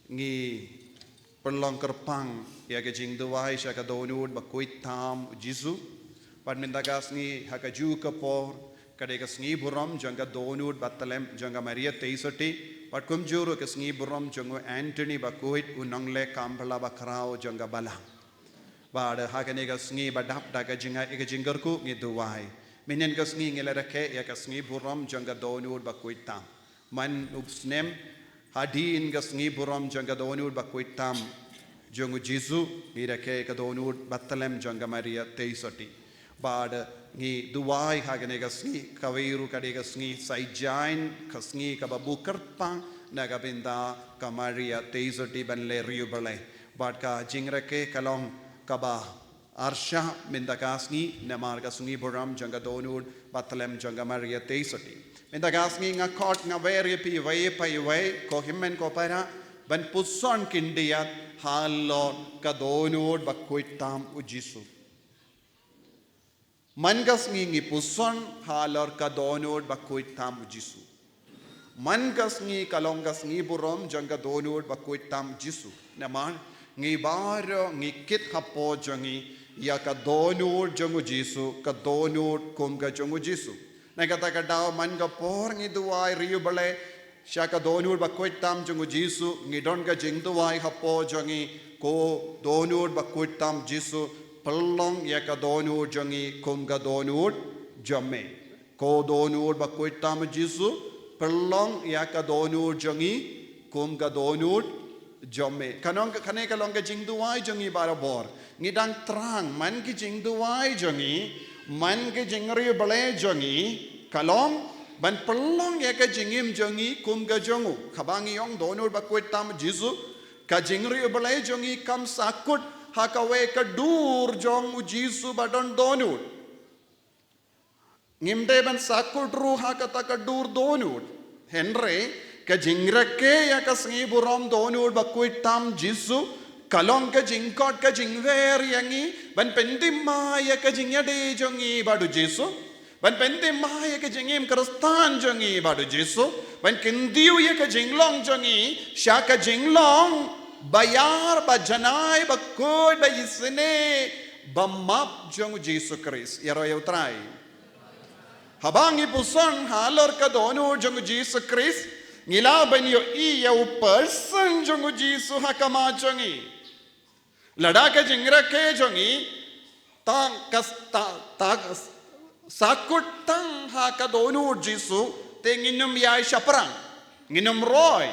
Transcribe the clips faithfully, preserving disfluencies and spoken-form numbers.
Ngi pynlong kyrpang ïa ka jingduwai sha ka dohnud bakhuid tam u Jisu. Bad mynta ka sngi ha kajuh ka por ka dei ka sngi burom jong ka dohnud bathylliem jong ka Maria Theisotti. Bad kumjuh ruh ka sngi burom jong u Anthony bakhuid, u nongleh kam phylla bakhraw jong ka balang. Bad ha kane ka sngi ba dap da ka jingaiei ka jingkyrkhu ngi duwai. Mynhynnin ka sngi ngi la rakhe ïa ka sngi burom jong ka dohnud bakhuid tam. Man u snem hadien ka sngi burom jong ka dohnud bakhuid tam jong u Jisu, ngi rakhe ka dohnud bathylliem jong ka Maria Theisotti. Bad ngi duwai ha kane ka sngi, kawei ruh ka dei ka sngi Saint John, ka sngi kaba buh kyrpang na ka bynta ka Maria Theisotti ban leh riewblei. Bad ka jingrakhe ka long kaba arshah mynta ka sngi namar ka sngi burom jong ka dohnud bathylliem jong ka Maria Theisotti. Mynta ka sngi nga khot, nga wer ïa phi iwei pa iwei, ko hynmen ko para, ban puson khyndiat halor ka dohnud bakhuid tam u Jisu. Man ka sngi ngi puson halor ka dohnud bakhuid tam u Jisu. Man ka sngi ka long ka sngi burom jong ka dohnud bakhuid tam u Jisu. Namar ngi baroh ngi kit hapoh jong ngi ïa ka dohnud jong u Jisu, ka dohnud kum ka jong u Jisu. Na kata ka daw man ka por ngi duwai riewblei sha ka dohnud bakhuid tam jong u Jisu, ngi don ka jingduwai hapoh jong ngi, ko dohnud bakhuid tam Jisu, pynlong ïa ka dohnud jong ngi kum ka dohnud jong me. Ko dohnud bakhuid tam Jisu, pynlong ïa ka dohnud jong ngi kum ka dohnud jong me. Ka nong, kane ka long ka jingduwai jong ngi barabor. Ngi dang thrang man ki jingduwai jong ngi, man ki jingriewblei jong ngi, ka long ban pynlong ïa ka jingim jong ngi kum ka jong u. Kaba ngi ong dohnud bakhuid tam Jisu, ka jingriewblei jong ngi kam sahkut ha kawei ka dur jong u Jisu ba don dohnud. Ngim dei ban sahkut ruh ha kata ka dur dohnud. Hynrei ka jingrakhe ïa ka sngi burom dohnud bakhuid tam Jisu, ka long ka jingkhot, ka jingwer ïa ngi ban pynthymmai ïa ka jingïadei jong ngi bad u Jisu, ban pynthymmai ïa ka jingim Khristan jong ngi bad u Jisu, ban kyntiew ïa ka jinglong jong ngi sha ka jinglong ba ïar, ba janai, ba khuid, ba isynei, ba map jong u Jisu Khrist. Ïaroh ïa u Trai. Haba ngi puson halor ka dohnud jong u Jisu Khrist, ngi lah ban ïohi ïa u person jong u Jisu ha khmat jong ngi. Lada ka jingrakhe jong ngi tang ka s-, ta, ta ka s-, sahkut tang ha ka dohnud Jisu, te ngin ym ïai shaphrang, ngin ym roi.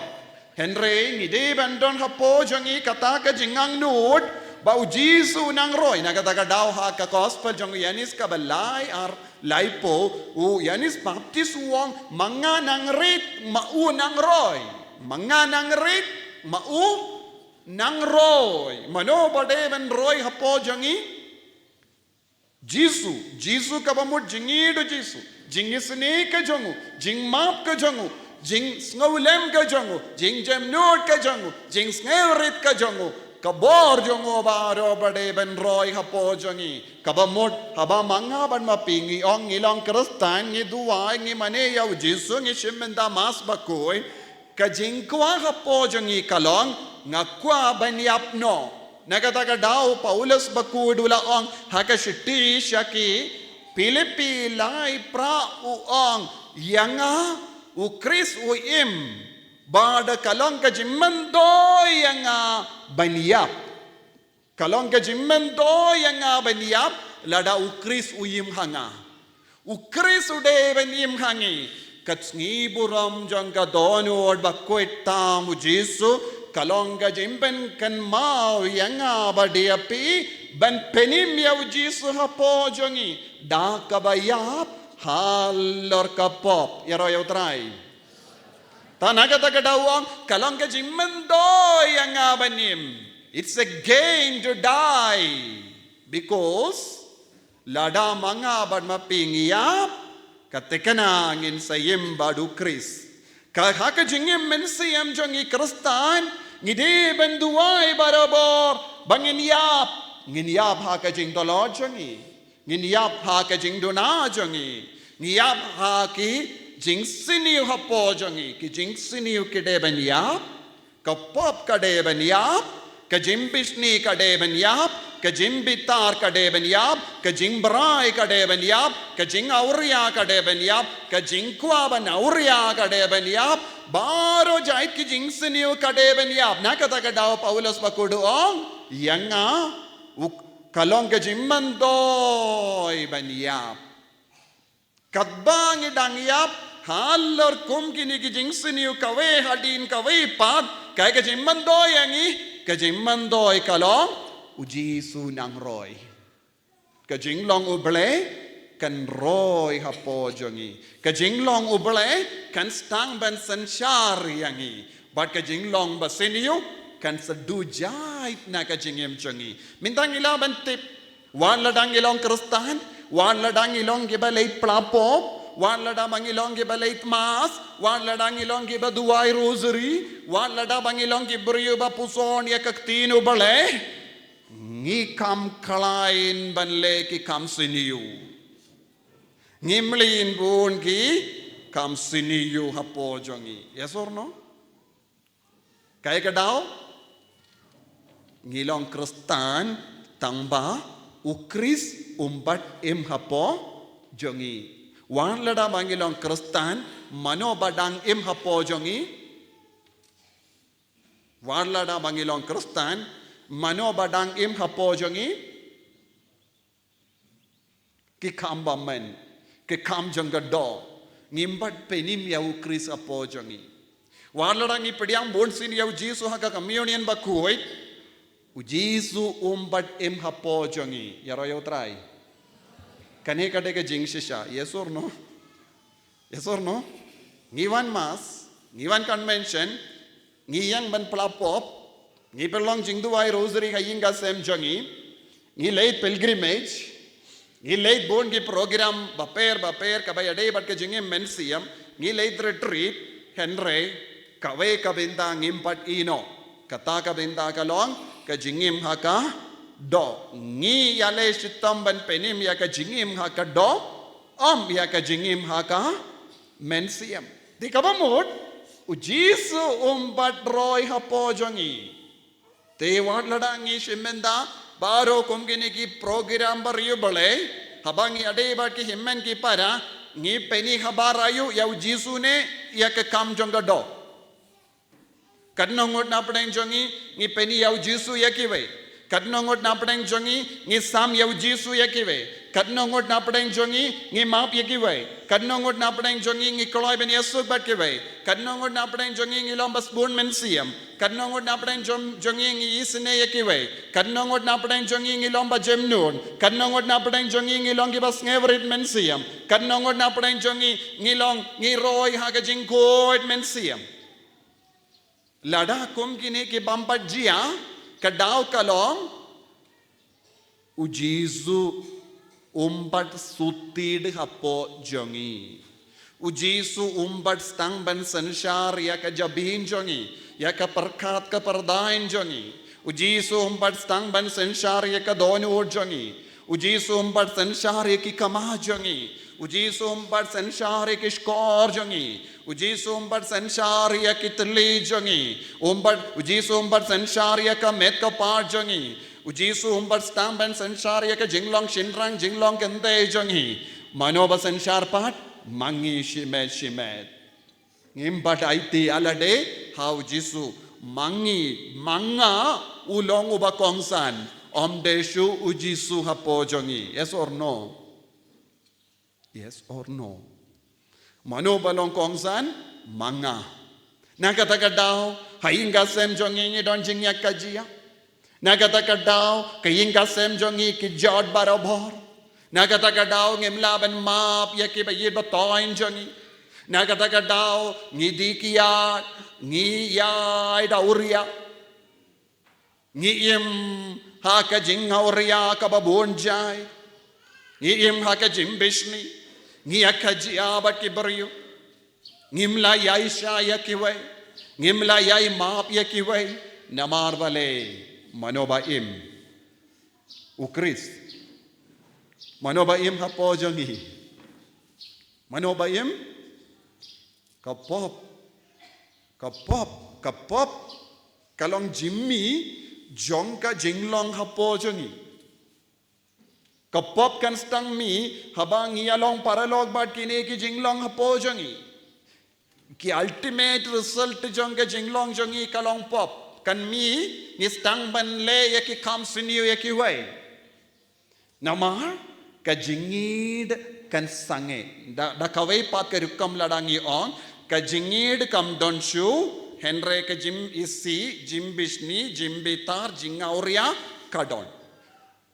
Hynrei ngi dei ban don hapoh jong ngi kata ka jingangnud ba u Jisu u nang roi. Na kata ka daw ha ka gospel jong u Ïoannis kaba lai ar laiphew, u Ïoannis Baptist u ong, ma nga nang rit ma u nang roi. Ma nga nang rit ma u nang roi. Mano ba dei ban roi hapoh jong ngi? Jisu. Jisu kaba mut jingïeit u Jisu, jingisynei ka jong u, jingmap ka jong u, jingsngewlem ka jong u, jingjemnud ka jong u, jingsngewrit ka jong u, ka bor jong u baroh ba dei ban roi hapoh jong ngi. Kaba mut haba ma nga bad ma phi ngi ong ngi long Khristan, ngi duwai, ngi mane ïa u Jisu, ngi shim bynta Mass bakhuid, ka jingkwah hapoh jong ngi ka long, nga kwah ban ïap noh. Na kata ka daw Paulus bakhuid u la ong ha ka shithi sha ki Philippi lai phra, u ong, ïa nga u Khrist u im. Bad ka long ka jingmyntoi ïa nga ban ïap. Ka long ka jingmyntoi ïa nga ban ïap lada u Khrist u im ha nga. U Khrist u dei ban im ha ngi. Ka sngi burom jong ka dohnud bakhuid tam u Jisu ka long ka jingpynkynmaw ïa nga bad ïa phi ban pynim ïa u Jisu hapoh jong ngi da kaba ïap halor ka pop. Ïaroh ïa u Trai. Te na kata ka daw u ong ka long ka jingmyntoi ïa nga ban im. It's a gain to die. Because lada ma nga bad ma phi ngi ïap, ka thikna ngin sa im bad u Khrist. Ka ha ka jingim mynsiem jong ngi Khristan, ngi dei ban duwai barabor ba ngin ïap, ngin ïap ha ka jingdohnud jong ngi. Ngin ïap ha ka jingduna jong ngi. Ngi ïap ha ki jingsniew hapoh jong ngi. Ki jingsniew ki dei ban ïap. Ka pop ka dei ban ïap, ka jingbishni ka dei ban ïap, ka jingbitar ka dei ban ïap, ka jingbrai ka dei ban ïap, ka jingawria ka dei ban ïap, ka jingkwah ban awria ka dei ban ïap, baroh jait ki jingsniew ka dei ban ïap. Na kata ka daw Paulus bakhuid u ong, ïa nga, u, ka long ka jingmyntoi ban ïap. Katba ngi dang ïap halor kum kine ki jingsniew kawei hadien kawei pat, kaei ka jingmyntoi ïa ngi? Ka jingmyntoi ka long u Jisu nang roi. Ka jinglong U Blei kan roi hapoh jong ngi. Ka jinglong U Blei kan sdang ban synshar ïa ngi. Bad ka jinglong basniew kan sa duh jait na ka jingim jong ngi. Mynta ngi lah ban tip, wat lada ngi long Khristan, wat lada ngi long kiba leit pla pop, wat lada ba ngi long kiba leit mass, wat lada ngi long kiba duwai rosary, wat lada ba ngi long ki briew ba puson ïa ka ktien U Blei, ngi kam khlaiñ ban leh ki kam sniew. Ngim leh bun ki kam sniew hapoh jong ngi. Yes or no? Kaei ka daw? Ngi long Khristan tang ba U Khrist um pat im hapoh jong ngi. Wat lada ba ngi long Khristan, mano ba dang im hapoh jong ngi? Wat lada ba ngi long Khristan, mano ba dang im hapoh jong ngi? Ki kam ba men, ki kam jong ka doh. Ngim pat pynim ïa U Khrist hapoh jong ngi. Wat lada ngi pdiang bun sien ïa U Jisu ha ka communion bakhuid, U Jisu um pat im hapoh jong ngi. Ïaroh ïa U Trai. Kane ka dei ka jingshisha. Yes or no? Yes or no? Ngi wan mass, ngi wan convention, ngi ïeng ban pla pop, ngi pynlong jingduwai rosary ha ïing ha sem jong ngi, ngi leit pilgrimage, ngi leit bun ki program bapher bapher kaba ïadei bad ka jingim mynsiem, ngi leit retreat, hynrei kawei ka bynta ngim pat ïehnoh. Kata ka bynta ka long ka jingim ha ka doh. Ngi ïaleh shitom ban pynim ïa ka jingim ha ka doh, ym ïa ka jingim ha ka mynsiem. Te kaba mut, U Jisu um pat roi hapoh jong ngi. Te wat lada ngi shim bynta baroh kum kine ki program bariewblei, haba ngi ïadei bad ki hynmen ki para, ngi pyni habar aïu ïa U Jisu ne ïa ka kam jong ka doh? Katno ngut na pdeng jong ngi ngi pyni ïa U Jisu ïa kiwei? Katno ngut na pdeng jong ngi ngi sam ïa U Jisu ïa kiwei? Katno ngut na pdeng jong ngi ngi map ïa kiwei? Katno ngut na pdeng jong ngi ngi kloi ban ïasuk bad kiwei? Katno ngut na pdeng jong ngi ngi long ba sbun mynsiem? Katno ngut na pdeng jong, jong ngi ngi isynei ïa kiwei? Katno ngut na pdeng jong ngi ngi long ba jemnud? Katno ngut na pdeng jong ngi ngi long kiba sngewrit mynsiem? Katno ngut na pdeng jong ngi ngi long ngi roi ha ka jingkhuid mynsiem? Lada kum kine ki bym pat jia, ka daw ka long, U Jisu um pat shu tied hapoh jong ngi. U Jisu um pat sdang ban synshar ïa ka jabieng jong ngi, ïa ka pyrkhat ka pyrdaiñ jong ngi. U Jisu um pat sdang ban synshar ïa ka dohnud jong ngi. U Jisu um pat synshar ïa ki kama jong ngi. U Jisu um pat synshar ïa ki shkor jong ngi. U Jisu um pat synshar ïa ki tylli jong ngi. Um pat, U Jisu um pat synshar ïa ka met ka phad jong ngi. U Jisu um pat sdang ban synshar ïa ka jinglong shynrang jinglong kynthei jong ngi. Mano ba synshar pat? Ma ngi shimet shimet. Ngim pat aiti ïa lade ha U Jisu. Ma ngi, ma nga u long uba kongsan. Ym dei shuh U Jisu hapoh jong ngi. Yes or no? Yes or no? Mano ba long kongsan? Ma nga. Na kata ka daw ha ïing ha sem jong ngi ngi don jingïakajia. Na kata ka daw ka ïing ka sem jong ngi ki jot barabor. Na kata ka daw ngim lah ban map ïa kiba ïeit ba thoiñ jong ngi. Na kata ka daw ngi dih kiad, ngi ïai da awria. Ngi im ha ka jingawria kaba bun jait. Ngi im ha ka jingbishni. Ngi ïakajia bad ki briew. Ngim lah ïaishah ïa kiwei. Ngim lah ïai map ïa kiwei. Namar balei? Mano ba im? U Khrist. Mano ba im hapoh jong ngi? Mano ba im? Ka pop. Ka pop. Ka pop. Ka long jingmih jong ka jinglong hapoh jong ngi. Ka pop kan sdang mih haba ngi ïa long paralok bad kine ki jinglong hapoh jong ngi. Ki ultimate result jong ka jinglong jong ngi ka long pop. Kan mih ngi sdang ban leh ïa ki kam sniew ïa kiwei. Namar ka jingïeid kan sangeh. Da, da kawei pat ka rukom lada ngi ong, ka jingïeid kam don shuh, hynrei ka jingïasih, jingbishni, jingbitar, jingngawria ka don.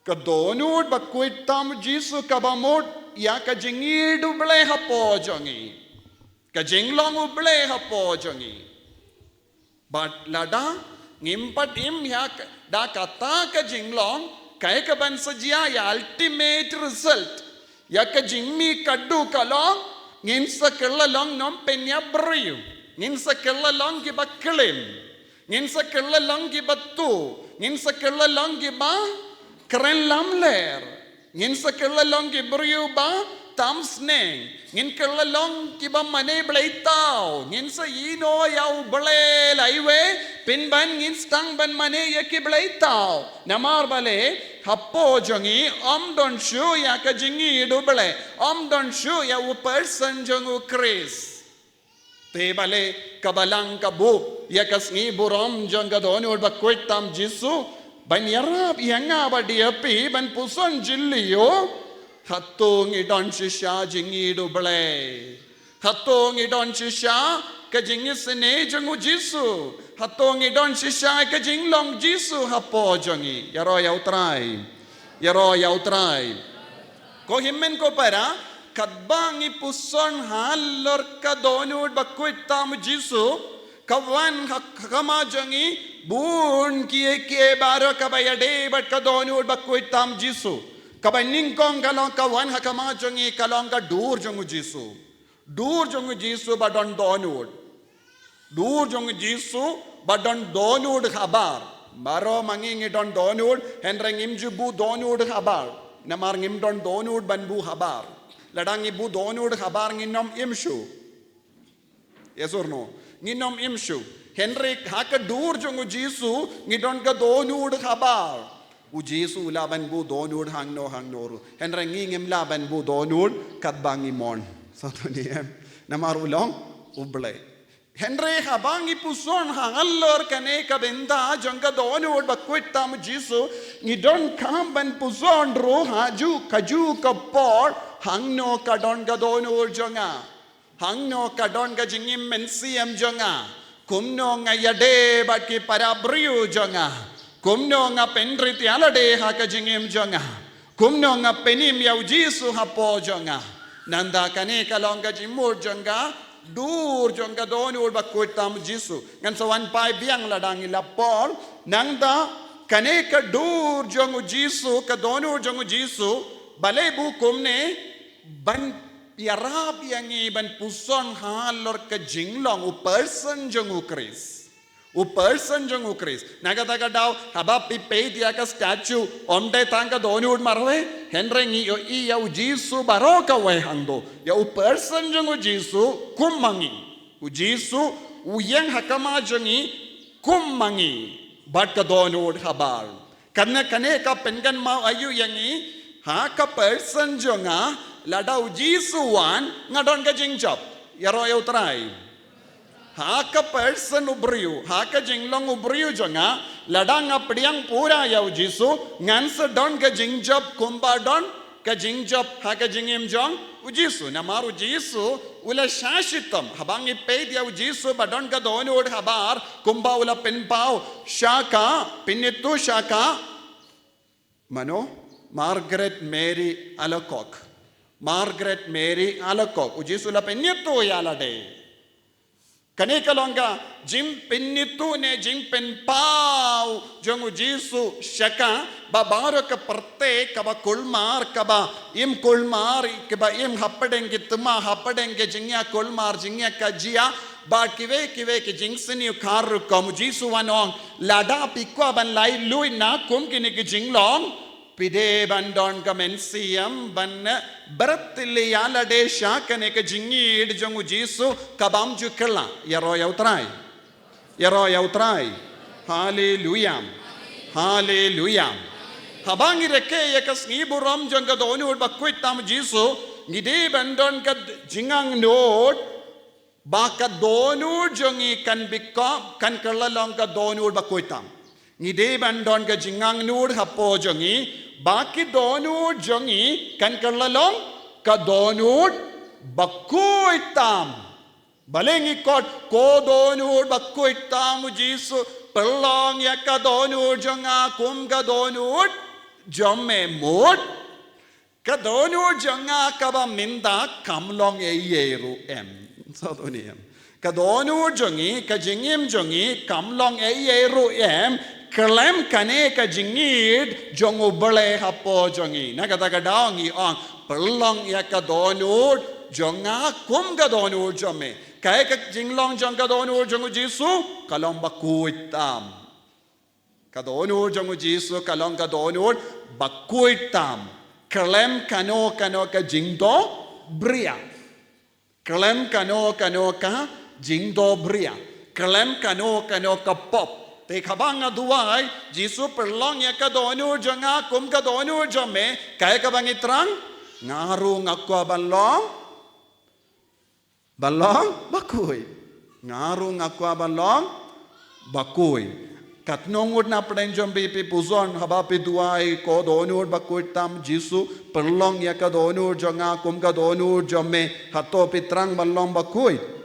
Ka dohnud bakhuid tam Jisu kaba mut ïa ka jingïeid U Blei hapoh jong ngi. Ka jinglong U Blei hapoh jong ngi. Bad lada ngim pat im ïa ka, da kata ka jinglong, kaei kaban sa jia ïa ultimate result. Ïa ka jingmih ka dei ka long, ngin sa kylla long nym pynïap briew. Ngin sa kylla long kiba klim. Ngin sa kylla long kiba tuh. Ngin sa kylla long kiba kren lamler. Ngin sa kylla long ki briew ba tam sneng. Ngin kylla long kiba mane bleitaw. Ngin sa ïehnoh ïa U Blei laiwei. Pynban ngin sdang ban mane ïa ki bleitaw. Namar balei, hapoh jong ngi, ym don shuh ïa ka jingïeid U Blei. Ym don shuh ïa u person jong U Khrist. Te balei ka Balang ka buh ïa ka sngi burom jong ka dohnud bakhuid tam Jisu, ban ïarap ïa nga bad ïa phi ban puson jylliew. Hato ngi don shisha jingïeid U Blei? Hato ngi don shisha ka jingisynei jong U Jisu? Hato ngi don shisha ka jinglong Jisu hapoh jong ngi? Ïaroh ïa U Trai. Ïaroh ïa U Trai. Ko hynmen ko para, katba ngi puson halor ka dohnud bakhuid tam Jisu, ka wan ha khmat jong ngi bun kiei kiei baroh kaba ïadei bad ka dohnud bakhuid tam Jisu. Kaba nyngkong ka long ka wan ha khmat jong ngi ka long ka dur jong U Jisu. Dur jong U Jisu ba don dohnud. Dur jong U Jisu ba don dohnud habar. Baroh ma ngi ngi don dohnud, hynrei ngim ju buh dohnud habar. Namar ngim don dohnud ban buh habar. Lada ngi buh dohnud habar ngin ym im shuh. Yes or no? Ngin ym im shuh. Hynrei ha ka dur jong U Jisu ngi don ka dohnud habar. U Jisu u lah ban buh dohnud hangno hangno ruh. Hynrei ngi ngim lah ban buh dohnud katba ngi mon. Sa to ni em. Namar u long U Blei. Hynrei haba ngi puson halor kane ka bynta jong ka dohnud bakhuid tam Jisu, ngi donkam ban puson ruh ha ju, ka ju ka por, hangno ka don ka dohnud jong nga. Hangno ka don ka jingim mynsiem jong nga. Kumno nga ïadei bad ki para briew jong nga. Kumno nga pynrit ïa lade ha ka jingim jong nga. Kumno nga pynim ïa U Jisu hapoh jong nga. Nangta kane ka long ka jingmut jong ka dur jong ka dohnud bakhuid tam Jisu. Ngan sa wan phai biang lada ngi la por. Nangta kane ka dur jong U Jisu, ka dohnud jong U Jisu, balei buh kumne? Ban ïarap ïa ngi ban puson halor ka jinglong, u person jong U Khrist. U person jong U Khrist. Na kata ka daw, haba phi peit ïa ka statue, ym dei tang ka dohnud marwei, hynrei ngi ïohi ïa U Jisu baroh kawei hangto. Ïa u person jong U Jisu kum ma ngi. U Jisu u ïeng ha khmat jong ngi kum ma ngi. Bad ka dohnud habar. Kane, kane ka pynkynmaw aïu ïa ngi, ha ka person jong nga, lada U Jisu wan, nga don ka jingjop. Ïaroh ïa U Trai. Ha ka person u briew, ha ka jinglong u briew jong nga, lada nga pdiang pura ïa U Jisu, ngan sa don ka jingjop kumba don ka jingjop ha ka jingim jong U Jisu. Namar U Jisu u la shah shitom. Haba ngi peit ïa U Jisu ba don ka dohnud habar, kumba u la pynpaw sha ka, pynithuh sha ka, mano? Margaret Mary Alacoque. Margaret Mary Alacoque. U Jisu u la pynithuh ïa lade. Kane ka long ka jingpynithuh ne jingpynpaw jong U Jisu sha ka, ba baroh ka pyrthei kaba kulmar, kaba im kulmar, kaba im hapdeng ki thma, hapdeng ki jingïakulmar, jingïakajia, bad kiwei kiwei ki jingsniew khar rukom. U Jisu u ong, lada phi kwah ban lait luid na kum kine ki jinglong, phi dei ban don ka mynsiem ban bret ïa lade sha kane ka jingïeid jong U Jisu kabym ju kylla. Ïaroh ïa U Trai. Ïaroh ïa U Trai. Haleluya. Haleluya. Haba ngi rakhe ïa ka sngi burom jong ka dohnud bakhuid tam u Jisu, ngi dei ban don ka jingangnud ba ka dohnud jong ngi kan bikop, kan kylla long ka dohnud bakhuid tam. Ngi dei ban don ka jingangnud hapoh jong ngi ba ki dohnud jong ngi kan kylla long ka dohnud bakhuid tam. Balei ngi khot, ko dohnud bakhuid tam u Jisu, pynlong ïa ka dohnud jong nga kum ka dohnud jong me mut. Ka dohnud jong nga kaba mynta kam long ei ei ruh em. Sa to ni em. Ka dohnud jong ngi, ka jingim jong ngi kam long ei ei ruh em, khlem kane ka jingïeit jong U Blei hapoh jong ngi. Na kata ka daw ngi ong, pynlong ïa ka dohnud jong nga kum ka dohnud jong me. Kaei ka jinglong jong ka dohnud jong u Jisu? Ka long bakhuid tam. Ka dohnud jong u Jisu ka long ka dohnud bakhuid tam. Khlem kano kano ka jingdohbria. Khlem kano kano ka jingdohbria. Khlem kano kano ka pop. Te haba nga duwai, Jisu pynlong ïa ka dohnud jong nga kum ka dohnud jong me, kaei kaba ngi thrang? Nga ruh nga kwah ban long, ban long bakhuid. Nga ruh nga kwah ban long bakhuid. Katno ngut na pdeng jong phi phi puzon haba phi duwai, ko dohnud bakhuid tam Jisu, pynlong ïa ka dohnud jong nga kum ka dohnud jong me, hato phi thrang ban long bakhuid?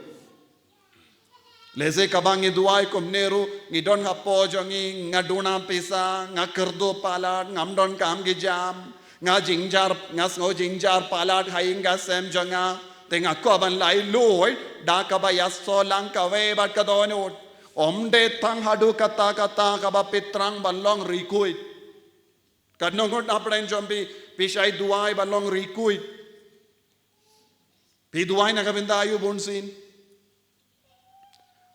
Lehse kaba ngi duwai kumne ruh, ngi don hapoh jong ngi, nga duna pisa, nga kyrduh palat, ngam don kam ki jam, nga jynjar, nga sngew jynjar palat ha ïing ha sem jong nga. Te nga kwah ban laitluid da kaba ïasoh lang kawei bad ka dohnud. Ym dei tang haduh katta katta kaba phi thrang ban long riewkhuid. Katno ngut na pdeng jong phi phi shait duwai ban long riewkhuid? Phi duwai na ka bynta aïu bunsien?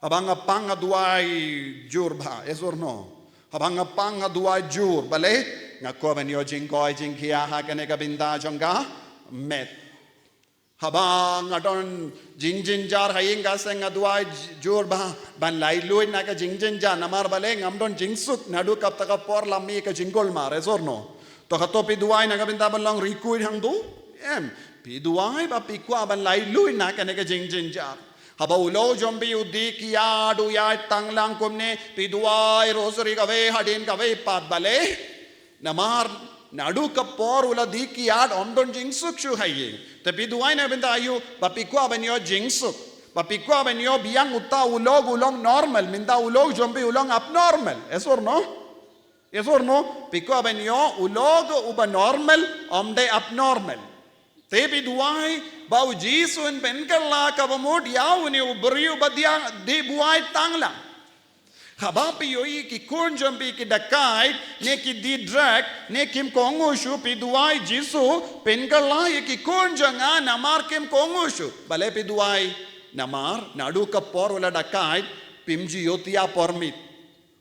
Haba nga pang nga duwai jur bha, yes or no? Haba nga pang nga duwai jur, balei? Nga kwah ban ïoh jingkoit jingkhiah ha kane ka bynta jong ka met. Haba nga don jingjynjar ha ïing ha sem nga duwai jur bha ban laitluid na ka jingjynjar, namar balei? Ngam don jingsuk naduh kata ka por lymne ka jingkulmar, yes or no? To hato phi duwai na ka bynta ban long riewkhuid hangto? Em, phi duwai ba phi kwah ban laitluid na kane ka jingjynjar. Haba u lok jong phi u dih kyiad u ïaid tang lang kumne, phi duwai rosary kawei hadien kawei pat, balei? Namar naduh ka por u la dih kyiad, ym don jingsuk shuh ha ïing. Te phi duwai na ka bynta aïu? Ba phi kwah ban ïoh jingsuk. Ba phi kwah ban ïoh biang uta u lok u long normal, mynta u lok jong phi u long abnormal, yes or no? Yes or no? Phi kwah ban ïoh u lok uba normal, ym dei abnormal. Te phi duwai ba u Jisu un pynkylla kaba mut ïa une u briew ba dih buaid tang lang. Haba phi ïohi ki khun jong phi ki dakaid, ne ki dih drug, ne kim kohnguh shuh, phi duwai, Jisu, pynkylla ïa ki khun jong nga namar kim kohnguh shuh. Balei phi duwai? Namar naduh ka por u la dakaid, phim ju ïohthiah por miet.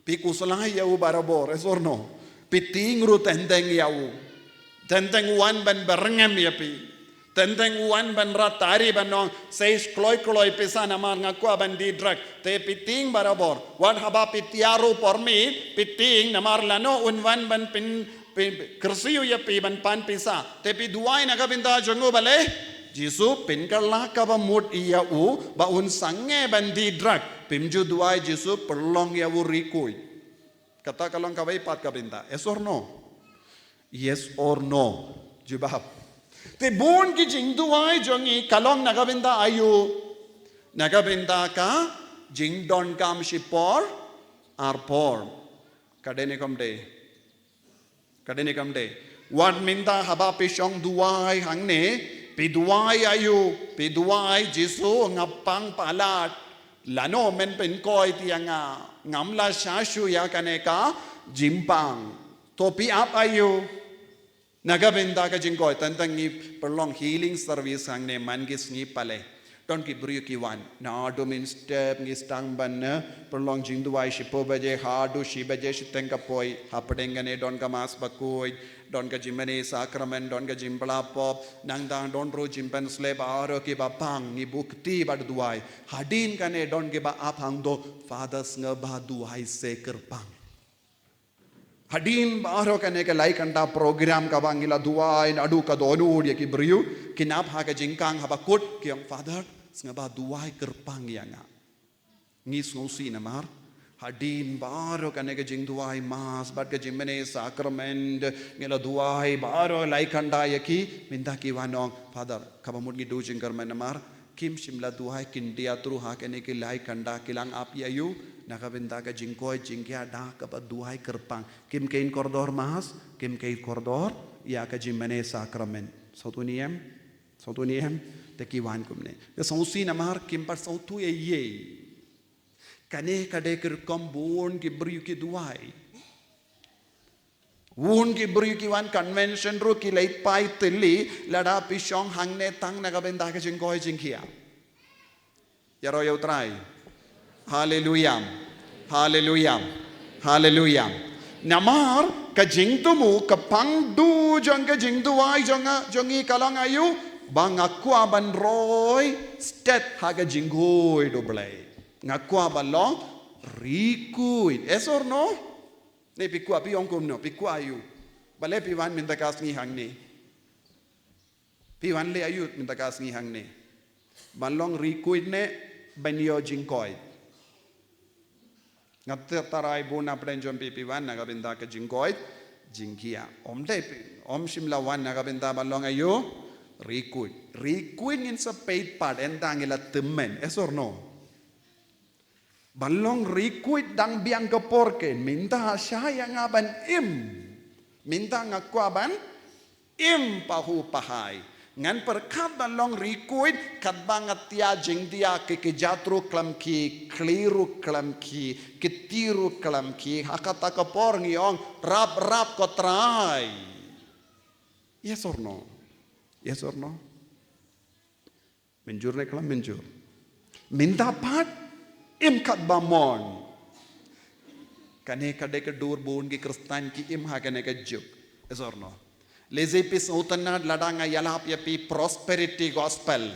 Phi khuslai ïa u barabor, yes or no? Phi tieng ruh teng teng ïa u. Teng teng u wan ban byrngem ïa phi. Teng teng u wan ban rat tari ban ong, sei kloi kloi pisa namar nga kwah ban dih drug. Te phi tieng barabor. Wat haba phi thiah ruh por miet, phi tieng namar lano un wan ban pyn, pyn, kyrsiew ïa phi ban pan pisa. Te phi duwai na ka bynta jong u, balei? Jisu, pynkylla kaba mut ïa u ba un sangeh ban dih drug. Phim ju duwai, Jisu, pynlong ïa u riewkhuid. Kata ka long kawei pat ka bynta. Yes or no? Yes or no? Jubab. Te bun ki jingduwai jong ngi ka long na ka bynta aïu? Na ka bynta ka jingdonkam shipor ar por. Ka dei ne kam dei? Ka dei ne kam dei? Wat mynta haba phi shong duwai hangne, phi duwai aïu? Phi duwai, Jisu, nga pang palat. Lano men pynkoit ïa nga, ngam lah shah shuh ïa kane ka jingpang. To phi ap aïu? Na ka bynta ka jingkoit, teng teng ngi pynlong healing service hangne man ki sngi pale. Don ki briew ki wan. Naduh mynstep ngi sdang ban, eh, pynlong jingduwai shiphew baje haduh shi baje shiteng ka poi. Hapdeng kane don ka Mass bakhuid, don ka jingmane sakramen, don ka jingpla pop, nangta don ruh jingpynsleh baroh kiba pang, ngi buh kti bad duwai. Hadien kane don kiba ap hangto, Father, sngewbha duwai se kyrpang. Hadien baroh kane ka lai kynta program kaba ngi la duwai naduh ka dohnud ïa ki briew, kin ap ha ka jingkhang haba kut, ki ong, Father, sngewbha duwai kyrpang ïa nga. Ngi sngewsih namar hadien baroh kane ka jingduwai Mass bad ka jingmane sakramen, ngi la duwai baroh lai kynta ïa ki, mynta ki wan ong, Father, kaba mut ngi duh jingkyrmen namar kim shym la duwai khyndiat ruh ha kane ki lai kynta, ki la ap ïa u na ka bynta ka jingkoit jingkhiah da kaba duwai kyrpang. Kim kheiñ kordor Mass, kim kheiñ kordor ïa ka jingmane sakramen. Sngewthuh ne em? Sngewthuh ne em? Te ki wan kumne. Te sngewsih namar kim pat sngewthuh ei ei. Kane ka dei ka rukom bun ki briew ki duwai. Bun ki briew ki wan convention ruh ki leit phai thylli, lada phi shong hangne tang na ka bynta ka jingkoit jingkhiah. Ïaroh ïa U Trai. Haleluya. Haleluya. Haleluya. Namar ka jingthmu, ka pangduh jong ka jingduwai jong nga, jong ngi ka long aïu, ba nga kwah ban roi stet ha ka jingkhuid U Blei. Nga kwah ban long riewkhuid. Yes or no? Ne phi kwah, phi ong kumno, phi kwah aïu? Balei phi wan mynta ka sngi hangne? Phi wan leh aïu mynta ka sngi hangne? Ban long riewkhuid ne ban ïoh jingkoit? Nga tip tharai bun na pdeng jong phi phi wan na ka bynta ka jingkoit jingkhiah. Ym dei phi, ym shym la wan na ka bynta ban long aïu? Riewkhuid. Riewkhuid ngin sa peit pat, hynda ngi la tymmen. Yes or no? Ban long riewkhuid dang biang ka por keiñ, mynta shah ïa nga ban im. Mynta nga kwah ban im pahuh pahai. Ngan pyrkhat ban long riewkhuid katba nga thiah jingthiah, ki kjat ruh khlem khie, khlieh ruh khlem khie, kti ruh khlem khie. Ha kata ka por ngi ong, rap rap ko Trai. Yes or no? Yes or no? Mynjur ne khlem mynjur? Mynta pat im katba mon. Kane ka dei ka dur bun ki Khristan ki im ha kane ka juk. Yes or no? Lehse phi sngewtynnad lada nga ïalap ïa phi prosperity gospel.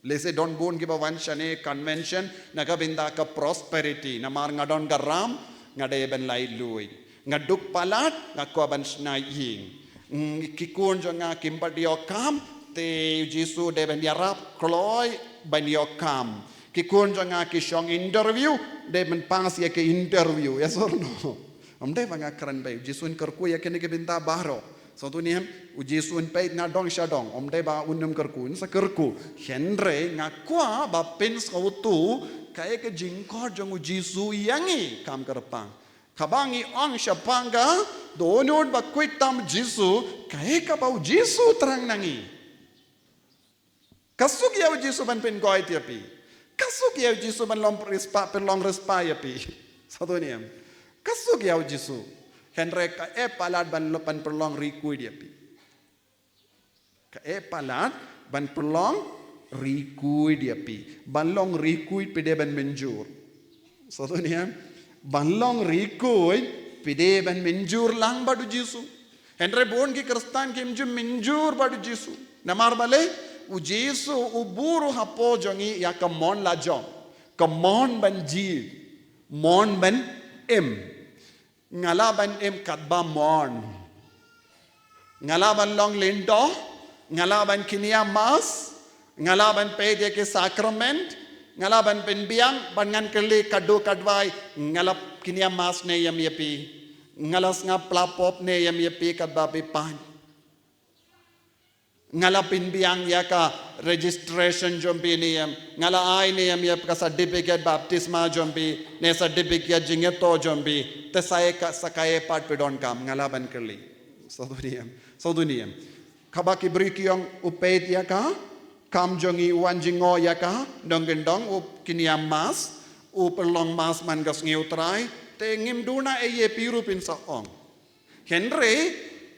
Lehse don bun kiba wan shane convention na ka bynta ka prosperity. Namar nga don ka ram, nga dei ban laitluid. Nga duk palat, nga kwah ban shna ïing. Mm, ki khun jong nga kim pat ïoh kam, te U Jisu dei ban ïarap kloi ban ïoh kam. Ki khun jong nga ki shong interview, dei ban pass ïa ki interview. Yes or no? Ym dei ba nga kren bha, U Jisu un kyrkhu ïa kine ki bynta baroh. Sngewthuh ne em? U Jisu un peit na dong sha dong. Ym dei ba un ym kyrkhu, un sa kyrkhu. Hynrei nga kwah ba phin sngewthuh kaei ka jingkhot jong U Jisu ïa ngi, kam kyrpang. Kaba ngi ong shaphang ka dohnud bakhuid tam Jisu, kaei kaba U Jisu thrang na ngi. Ka suk ïa U Jisu ban pynkoit ïa phi. Ka suk ïa U Jisu ban long riewspah, pynlong riewspah ïa phi. Sngewthuh ne em? Ka suk ïa U Jisu. Hynrei kaei palat ban long, ban pynlong riewkhuid ïa phi. Kaei palat ban pynlong riewkhuid ïa phi. Ban long riewkhuid phi dei ban mynjur. Sngewthuh ne em? Ban long riewkhuid phi dei ban mynjur lang bad U Jisu. Hynrei bun ki Khristan kim ju mynjur bad U Jisu. Namar balei? U Jisu u buh ruh hapoh jong ngi ïa ka mon lajong. Ka mon ban jied. Mon ban im. Nga lah ban im katba mon? Nga lah ban long lyngdoh? Nga lah ban kynriah Mass? Nga lah ban peit ïa ki sakrament? Nga lah ban pynbiang? Ban ngan kylli katto katwei, nga lah kynriah Mass ne em ïa phi? Nga lah sngap pla pop ne em ïa phi katba phi pang? Nga lah pynbiang ïa ka registration jong phi ne em? Nga lah ai ne em ïa ka certificate baptisma jong phi, ne certificate jingïathuh jong phi? Te sa kaei ka, sa kaei pat phi donkam, nga lah ban kylli? Sngewthuh ne em? Sngewthuh ne em? Kaba ki briew ki ong, u peit ïa ka kam jong ngi, u wan jngoh ïa ka nongkyndong, u kynriah Mass, u pynlong Mass man ka sngi U Trai, te ngim duh na ei ei, phi ruh phin sa ong. Hynrei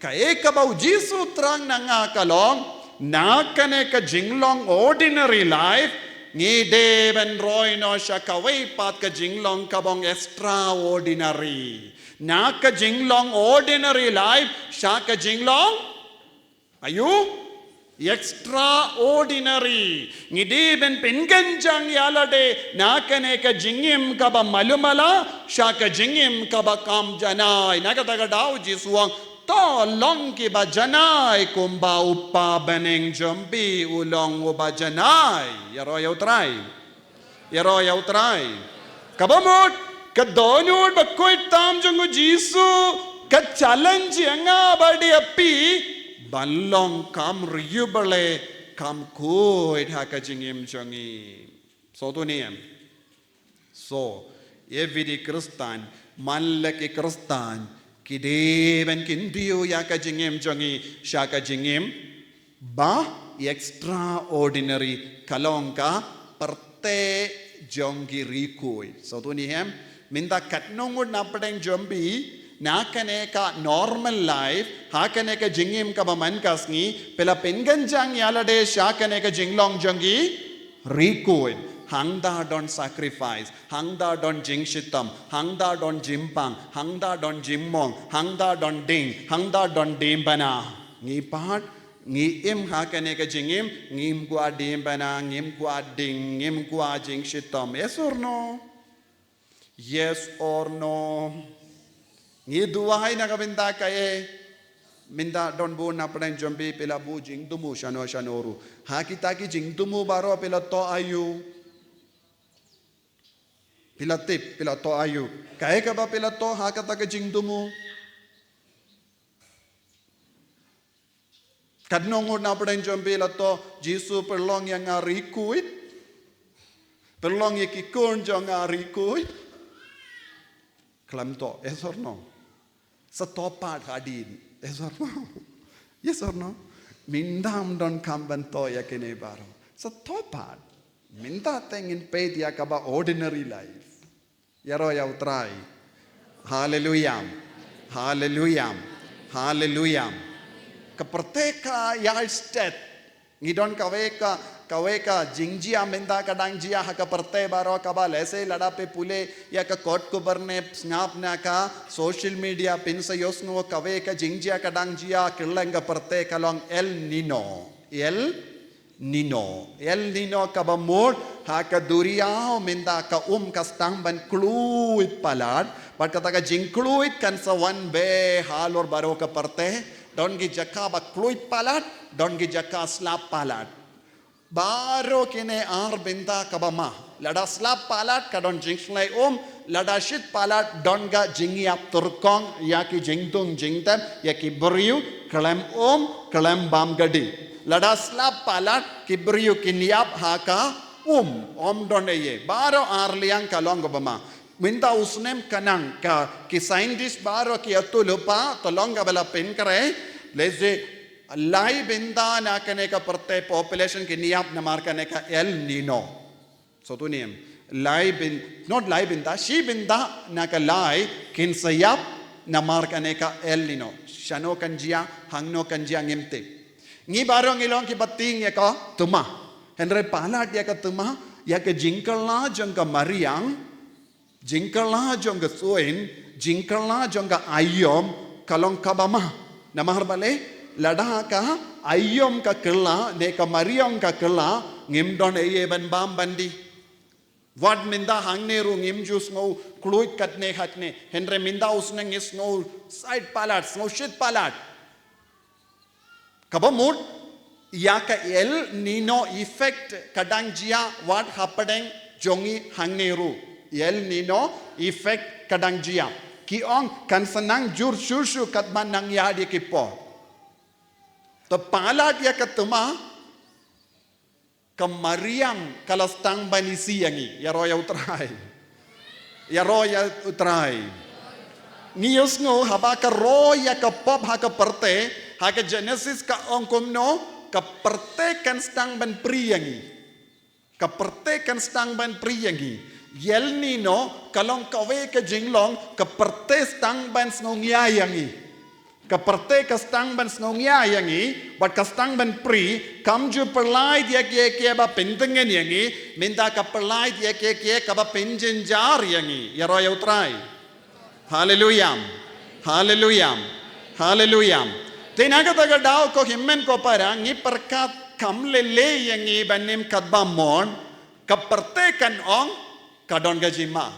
kaei kaba U Jisu thrang na nga ka long, na kane ka jinglong ordinary life, Ngi dei ban roi noh sha kawei pat ka jinglong kaba ong extraordinary. Na ka jinglong ordinary life sha ka jinglong, aïu? Extraordinary. Ngi dei ban pynkynjang ïa lade na kane ka jingim kaba malu mala sha ka jingim kaba kham janai. Na kata ka daw Jisu u ong, to long kiba janai kumba u Kpa bneng jong phi u long uba janai. Ïaroh ïa u Trai. Ïaroh ïa u Trai. Kaba mut, ka dohnud bakhuid tam jong u Jisu ka challenge ïa nga bad ïa phi ban long kham riewblei, kham khuid ha ka jingim jong ngi. So tu ni em. So, every Khristan, man la ki Khristan, ki dei ban kyntiew ïa ka jingim jong ngi sha ka jingim ba extraordinary, ka long ka pyrthei jong ki riewkhuid. So tu ni em, mynta katno ngut na pdeng jong phi na kane ka normal life, ha kane ka jingim kaba man ka sngi, phi la pynkynjang ïa lade sha kane ka jinglong jong ki riewkhuid. Hangta don sacrifice, hangta don jingshitom, hangta don jingpang, hangta don jingmong, hangta don ding, hangta don dieng bana. Ngi pat, ngi im ha kane ka jingim, ngim kwah dieng bana, ngim kwah ding, ngim kwah jingshitom. Yes or no? Yes or no? Ngi duwai na ka bynta kaei? Mynta don bun na pdeng jong phi, phi la buh jingthmu shano shano ruh. Ha kita ki jingthmu baroh phi la thoh aïu? Phi la tip, phi la thoh aïu? Kaei kaba phi la thoh ha kata ka jingthmu? Katno ngut na pdeng jong phi la thoh, Jisu, pynlong ïa nga riewkhuid? Pynlong ïa ki khun jong nga riewkhuid? Khlem thoh, yes or no? Sa thoh pat hadien, yes or no? Yes or no? Mynta ym don kam ban thoh ïa kine baroh. Sa thoh pat. Mynta te ngin peit ïa kaba ordinary life. Ïaroh ïa u Trai. Haleluya. Haleluya. Haleluya. Ka pyrthei ka ïaid stet. Ngi don kawei ka, kawei ka jingjia mynta ka dang jia ha ka pyrthei baroh kaba lehse lada phi pule ïa ka kot khubor ne sngap na ka social media phin sa ïohsngew kawei ka jingjia ka dang jia kylleng ka pyrthei ka long El Nino. El Nino. El Nino kaba mut ha ka duriaw mynta ka um ka sdang ban khlud palat. Bad kata ka jingkhlud kan sa wan bha halor baroh ka pyrthei. Don ki jaka ba khlud palat, don ki jaka slap palat. Baroh kine ar bynta kaba ma. Lada slap palat ka don jingshlei um, lada shit palat don ka jingïap turkong ïa ki jingdung jingtep, ïa ki briew, khlem um, khlem bam kti. Lada slap palat ki briew kin ïap ha ka um, ym don ei ei. Baroh ar liang ka long kaba ma. Mynta u snem ka nang ka ki scientist baroh ki ïathuhlypa, to long kaba la pynkhreh, lehse lai bynta na kane ka pyrthei population kin ïap namar kane ka El Nino. So tu ni em. Lai byn, not lai bynta, shi bynta na ka lai kin sa ïap namar kane ka El Nino. Shano kan jia, hangno kan jia ngim tip. Ngi baroh ngi long kiba tieng ïa ka thma. Hynrei palat ïa ka thma, ïa ka jingkylla jong ka mariang, jingkylla jong ka suin, jingkylla jong ka aïom, ka long kaba ma. Namar balei, lada ka aïom ka kylla, ne ka mariang ka kylla, ngim don ei ei ban bam ban die. Wat mynta hangne ruh ngim ju sngew khlud katne katne, hynrei mynta u snem ngi sngew sait palat, sngew shit palat. Kaba mut, ïa ka El Nino effect ka dang jia wat hapdeng jong ngi hangne ruh. El Nino effect ka dang jia. Ki ong kan sa nang jur shuh shuh katba nang ïaid ïa ki por. To palat ïa ka thma, ka mariang ka la sdang ban isih ïa ngi. Ïaroh ïa u Trai. Ïaroh ïa u Trai. Ngi ïohsngew haba ka roi ïa ka pop ha ka pyrthei, ha ka Genesis ka ong kumno, ka pyrthei kan sdang ban prie ïa ngi. Ka pyrthei kan sdang ban prie ïa ngi. El Nino ka long kawei ka jinglong, ka pyrthei sdang ban sngew ngiai ïa ngi. Ka pyrthei ka sdang ban sngewngia ïa ngi, bad ka sdang ban prie, kam ju pyllait ïa kiei kiei ba pyntngen ïa ngi, mynta ka pyllait ïa kiei kiei kaba pynjynjar ïa ngi. Ïaroh ïa U Trai. Haleluya. Haleluya. Haleluya. Te na kata ka daw ko hynmen ko para, ngi pyrkhat kam lei lei ïa ngi ban im katba mon, ka pyrthei kan ong ka don ka jingma.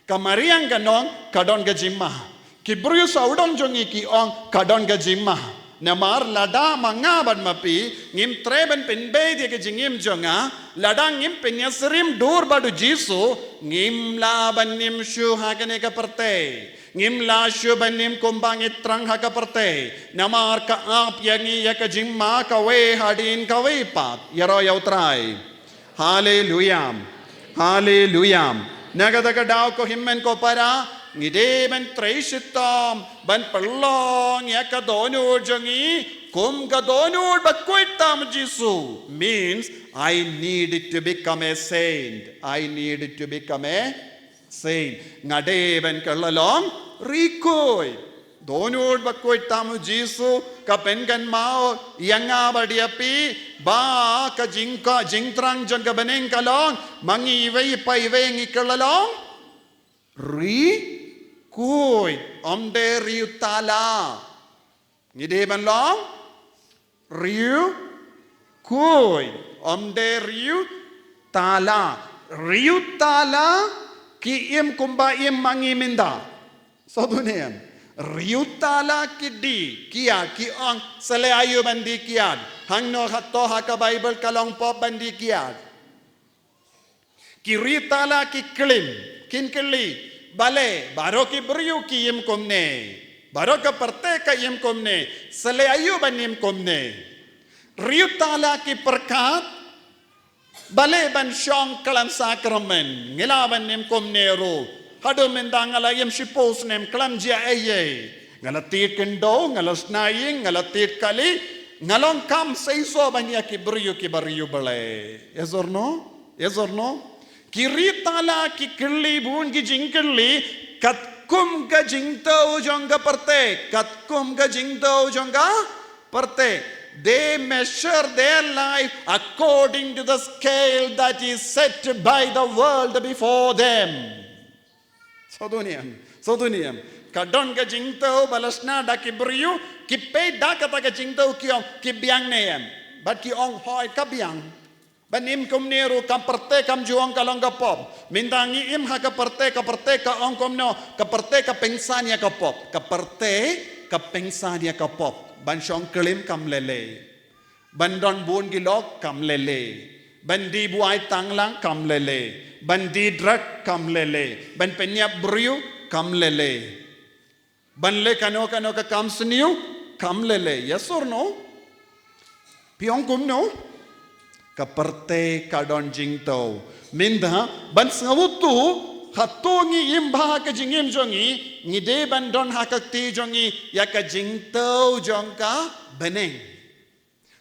Ka mariang kan ong ka don ka jingma. Ki briew sawdong jong ngi ki ong ka don ka jingma. Namar lada ma nga bad ma phi ngim treh ban pynbeit ïa ka jingim jong nga, lada ngim pynïasyriem dur bad U Jisu, ngim lah ban im shuh ha kane ka pyrthei. Ngim lah shuh ban im kumba ngi thrang ha ka pyrthei. Namar ka ap ïa ngi ïa ka jingma kawei hadien kawei pat. Ïaroh ïa U Trai. Haleluya. Haleluya. Na kata ka daw ko hynmen ko para, ngi dei ban trei shitom ban pynlong ïa ka dohnud jong ngi kum ka dohnud ba khuid tam U Jisu. Means, I need to become a saint. I need to become a saint. Nga dei ban kylla long ri khuid. Dohnud ba khuid tam U Jisu ka pynkynmaw ïa nga bad ïa phi ba ka jingkha jingthrang jong ka bneng ka long ma ngi iwei pa iwei ngi kylla long ri khuid, ym dei riewtala. Ngi dei ban long riewkhuid, ym dei riewtala. Riewtala ki im kumba im ma ngi mynta. Sngewthuh ne em? Riewtala ki die kiad, ki ong sa leh aïu ban die kiad? Hangno hato ha ka Baibl ka long pop ban die kiad? Ki riewtala ki klim, kin kylli, balei baroh ki briew ki im kumne, baroh ka pyrthei ka im kumne, sa leh aïu ban im kumne? Riewtala ki pyrkhat, balei ban shong khlem sakramen, ngi lah ban im kumne ruh. Haduh mynta nga la im shiphew snem khlem jia ei ei. Nga la tied khyndew, nga la shna ïing, nga la tied kali, nga long kam seisoh ban ïa ki briew kiba riewblei. Yes or no? Yes or no? Ki riewtala ki kylli bun ki jingkylli katkum ka jingthew jong ka pyrthei, katkum ka jingthew jong ka pyrthei. They measure their life according to the scale that is set by the world before them. Sngewthuh ne em? Sngewthuh ne em? Ka don ka jingthew ba la shna da ki briew, ki peit da kata ka jingthew ki ong ki biang ne em? Bad ki ong hooid ka biang. Ban im kumne ruh ka pyrthei kam ju ong ka long ka pop. Mynta ngi im ha ka pyrthei, ka pyrthei ka ong kumno, ka pyrthei ka pynksan ïa ka pop. Ka pyrthei ka pynksan ïa ka pop. Ban shong klim kam lei lei. Ban don bun ki lok kam lei lei. Ban die buaid tanglang kam lei lei. Ban die drug kam lei lei. Ban pynïap briew kam lei lei. Ban leh kano kano ka kam sniew kam lei lei. Yes or no? Phi ong kumno? Ka pyrthei ka don jingthew. Mynta ban sngewthuh hato ngi im bha ha ka jingim jong ngi, ngi dei ban don ha ka kti jong ngi ïa ka jingthew jong ka bneng.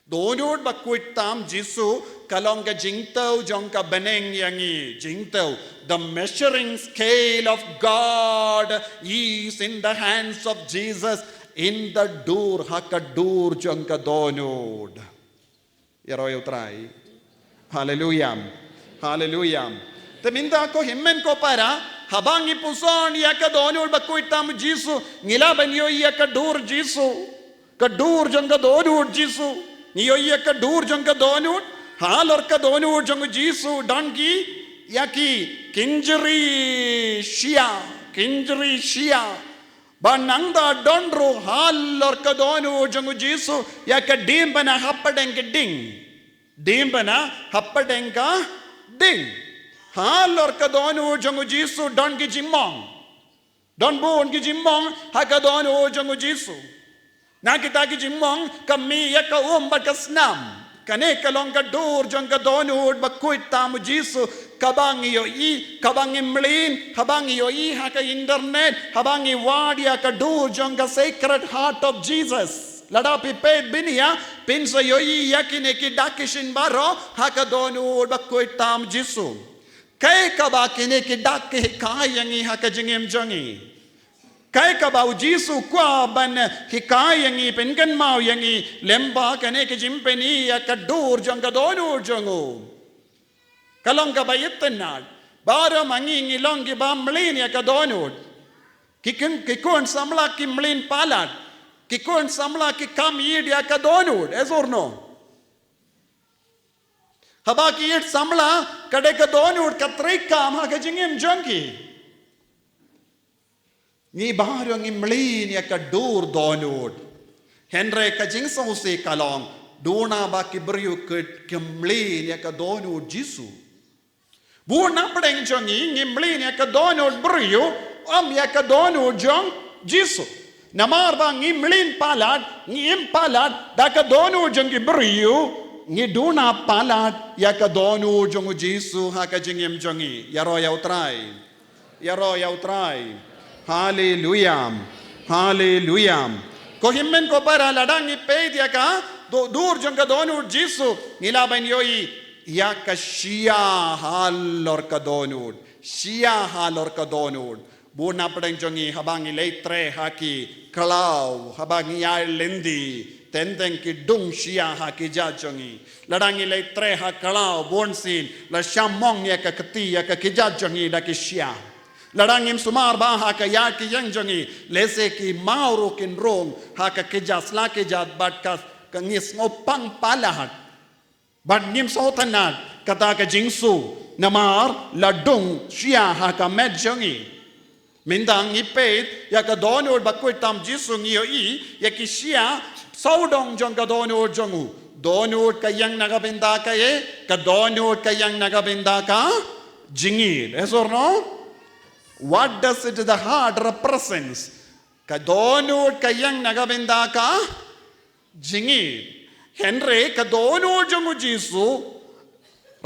Dohnud ba khuid tam Jisu ka long ka jingthew jong ka bneng ïa ngi. Jingthew, the measuring scale of God is in the hands of Jesus, in the dur, ha ka dur jong ka dohnud. Ïaroh ïa U Trai. Haleluya. Haleluya. Te mynta ko hynmen ko para, haba ngi puson ïa ka dohnud ba khuid tam Jisu, ngi lah ban ïohi ïa ka dur Jisu. Ka dur jong ka dohnud Jisu. Ngi ïohi ïa ka dur jong ka dohnud. Halor ka dohnud jong Jisu don ki, ïa ki kynjri shyiap, kynjri shyiap. Ba nangta don ruh halor ka dohnud jong Jisu ïa ka dieng ba na hapdeng ka dieng. Dieng ba na hapdeng ka dieng. Halor ka dohnud jong Jisu don ki jingmong. Don bun ki jingmong ha ka dohnud jong Jisu. Na kita ki jingmong ka mih ïa ka um bad ka snam. Kane ka long ka dur jong ka dohnud ba khuid tam Jisu. Kaba ngi ïohi, kaba ngi mlien, haba ngi ïohi ha ka internet, haba ngi wad ïa ka dur jong ka Sacred Heart of Jesus. Lada phi peit bniah, phin sa ïohi ïa kine ki dak ki shin baroh ha ka dohnud ba khuid tam Jisu. Kaei kaba kine ki dak ki hikai ïa ngi ha ka jingim jong ngi? Kaei kaba u Jisu u kwah ban hikai ïa ngi, pynkynmaw ïa ngi lem bad kane ka jingpyni ïa ka dur jong ka dohnud jong u. Ka long kaba itynnad. Baroh ma ngi ngi long kiba mlien ïa ka dohnud. Ki khun, ki khun samla ki mlien palat. Ki khun samla ki kam ïeit ïa ka dohnud. Yes or no? Haba ki ïeit samla, ka dei ka dohnud ka treikam ha ka jingim jong ki. Ngi baroh ngi mlien ïa ka dur dohnud. Hynrei ka jingsngewsih ka long, duna ba ki briew ki, ki mlien ïa ka dohnud Jisu. Bun na pdeng jong ngi, ngi mlien ïa ka dohnud briew, ym ïa ka dohnud jong Jisu. Namar ba ngi mlien palat, ngi im palat da ka dohnud jong ki briew, ngi duna palat ïa ka dohnud jong u Jisu ha ka jingim jong ngi. Ïaroh ïa u Trai. Ïaroh ïa u Trai. Haleluya. Haleluya. Ko hynmen ko para, lada ngi peit ïa ka do-, dur jong ka dohnud Jisu, ngi lah ban ïohi ïa ka shia halor ka dohnud. Shia halor ka dohnud. Bun na pdeng jong ngi haba ngi leit trei ha ki khlaw, haba ngi ïaid lynti, teng teng ki dung shia ha ki kjat jong ngi. Lada ngi leit trei ha khlaw, bunsien la shah mong ïa ka kti ïa ka kjat jong ngi da ki shia. Lada ngim sumar bha ha ka ïaid ka ïeng jong ngi, lehse ki maw ruh kin rung ha ka kjat, sla kjat bad ka, ka ngi sngewpang palat. Bad ngim sngewtynnad kata ka jingsu, namar la dung shia ha ka met jong ngi. Mynta ngi peit ïa ka dohnud ba khuid tam Jisu, ngi ïohi ïa ki shia sawdong jong ka dohnud jong u. Dohnud ka ïeng na ka bynta kaei? Ka dohnud ka ïeng na ka bynta ka jingïeid. Yes or no? What does it, the heart represents? Ka dohnud ka ïeng na ka bynta ka jingïeid. Hynrei ka dohnud jong u Jisu,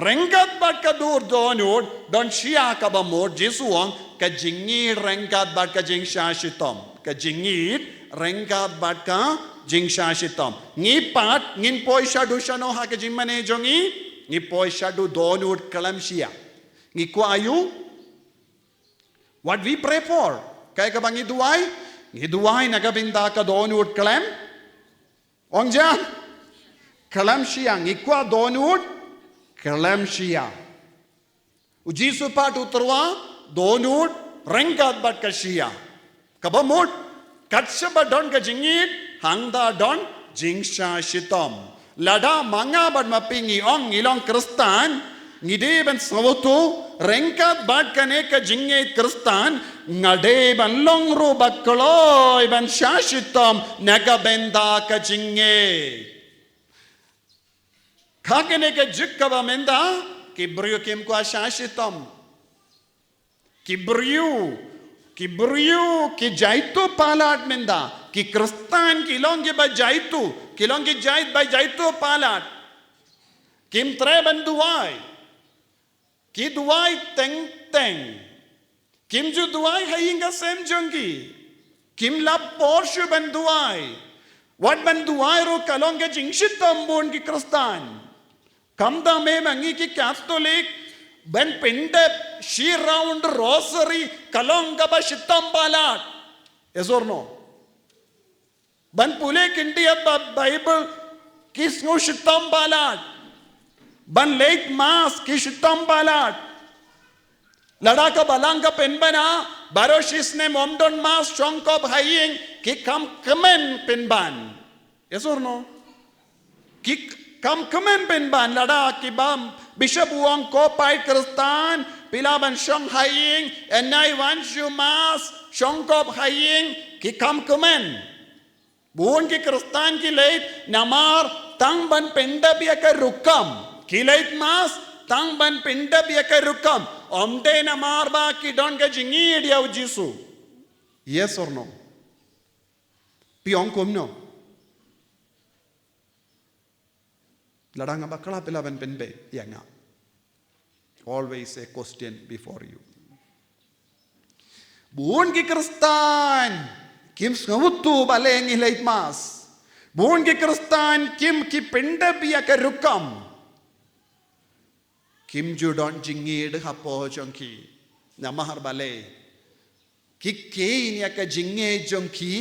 ryngkat bad ka dur dohnud, don shia kaba mut. Jisu u ong, ka jingïeid ryngkat bad ka jingshah shitom. Ka jingïeid ryngkat bad ka jingshah shitom. Ngi pat, ngin poi shaduh shano ha ka jingmane jong ngi? Ngi poi shaduh dohnud khlem shia. Ngi kwah aiu? What we pray for? Kaei kaba ngi duwai? Ngi duwai na ka bynta ka dohnud khlem, ong jan, khlem shia. Ngi kwah dohnud khlem shia. U Jisu pat u tyrwa dohnud ryngkat bad ka shia. Kaba mut, kat shaba don ka jingïeid, hangta don jingshah shitom. Lada ma nga bad ma phi ngi ong ngi long Khristan, ngi dei ban sngewthuh, ryngkat bad kane ka jingïeid Khristan, nga dei ban long ruh ba kloi ban shah shitom na ka bynta ka jingïeid. Ha kane ka juk kaba mynta, ki briew kim kwah shah shitom. Ki briew, ki briew ki jaituh palat mynta. Ki Khristan ki long kiba jaituh, ki long ki jait ba jaituh palat. Kim treh ban duwai. Ki duwai teng teng. Kim ju duwai ha ïing ha sem jong ki. Kim lap por shuh ban duwai. Wat ban duwai ruh ka long ka jingshitom bun ki Khristan. Khamtam ma ngi ki Katholik, ban pyndep shi round rosary ka long kaba shitom palat. Yes or no? Ban pule khyndiat ba Bible ki sngew shitom palat. Ban leit mass ki shitom palat. Lada ka balang ka pynbna, baroh shisnem ym don mass, shongkop ha ïing, ki kham kmen pynban. Yes or no? Ki kham kmen pynban. Lada ki bam bishop u ong ko paid Khristan, phi lah ban shong ha ïing, ynda wan shu mass, shongkop ha ïing, ki kham kmen. Bun ki Khristan ki leit namar tang ban pyndep ïa ka rukom. Ki leit mass tang ban pyndep ïa ka rukom. Ym dei namar ba ki don ka jingïeid ïa u Jisu. Yes or no? Phi ong kumno? Lada nga bakla, phi lah ban pynbeit ïa nga. Always a question before you. Bun ki Khristan kim sngewthuh balei ngi leit mass. Bun ki Khristan kim, ki pyndep ïa ka rukom. Kim ju don jingïeid hapoh jong ki. Namar balei? Ki kheiñ ïa ka jingngeit jong ki,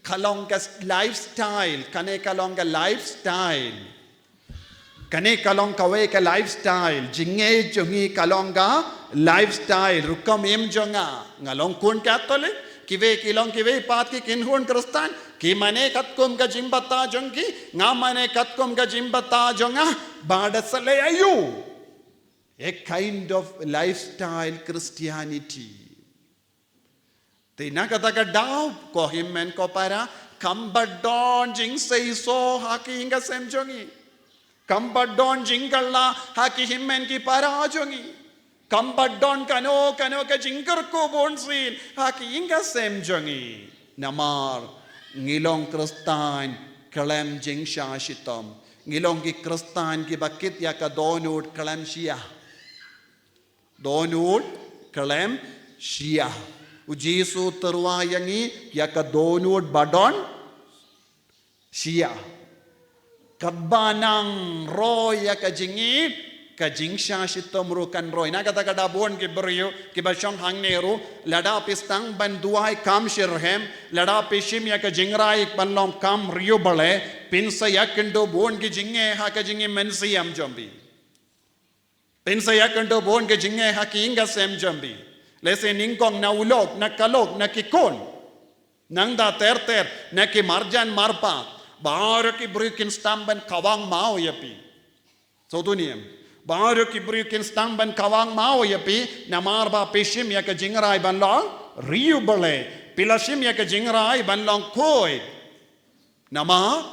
ka long ka lifestyle, kane ka long ka lifestyle. Kane ka long kawei ka lifestyle, jingngeit jong ngi ka long ka lifestyle, rukom im jong nga. Nga long khun Katholik, kiwei ki long kiwei pat ki kynhun Khristan, ki mane katkum ka jingbthah jong ki, nga mane katkum ka jingbthah jong nga, bad sa leh aïu. A kind of lifestyle Christianity. Te na kata ka daw, ko hynmen ko para, kam ba don jingseisoh ha ki ïing ka sem jong ngi. Kam ba don jingkylla ha ki hynmen ki para jong ngi. Kam ba don kano kano ka jingkyrkhu bunsien ha ki ïing ka sem jong ngi. Namar ngi long Khristan khlem jingshah shitom. Ngi long ki Khristan kiba kit ïa ka dohnud khlem shyiap. Dohnud khlem shyiap. U Jisu u tyrwa ïa ngi ïa ka dohnud ba don shyiap. Katba nang roi ïa ka jingngeit, ka jingshah shitom ruh kan roi. Na kata ka daw bun ki briew kiba shong hangne ruh, lada phi sdang ban duwai kam shitrhem, lada phi shim ïa ka jingrai ban long kam riewblei, phin sa ïakynduh bun ki jingeh ha ka jingim mynsiem jong phi. Phin sa ïakynduh bun ki jingeh ha ki ïing ka sem jong phi. Lehse nyngkong na u lok, na ka lok, na ki khun. Nangta ter ter, na ki marjan marpa. Baroh ki briew kin sdang ban kawang maw ïa phi. Sngewthuh ne em. Baroh ki briew kin sdang ban kawang maw ïa phi, namar ba phi shim ïa ka jingrai ban long riewblei. Phi la shim ïa ka jingrai ban long khuid. Namar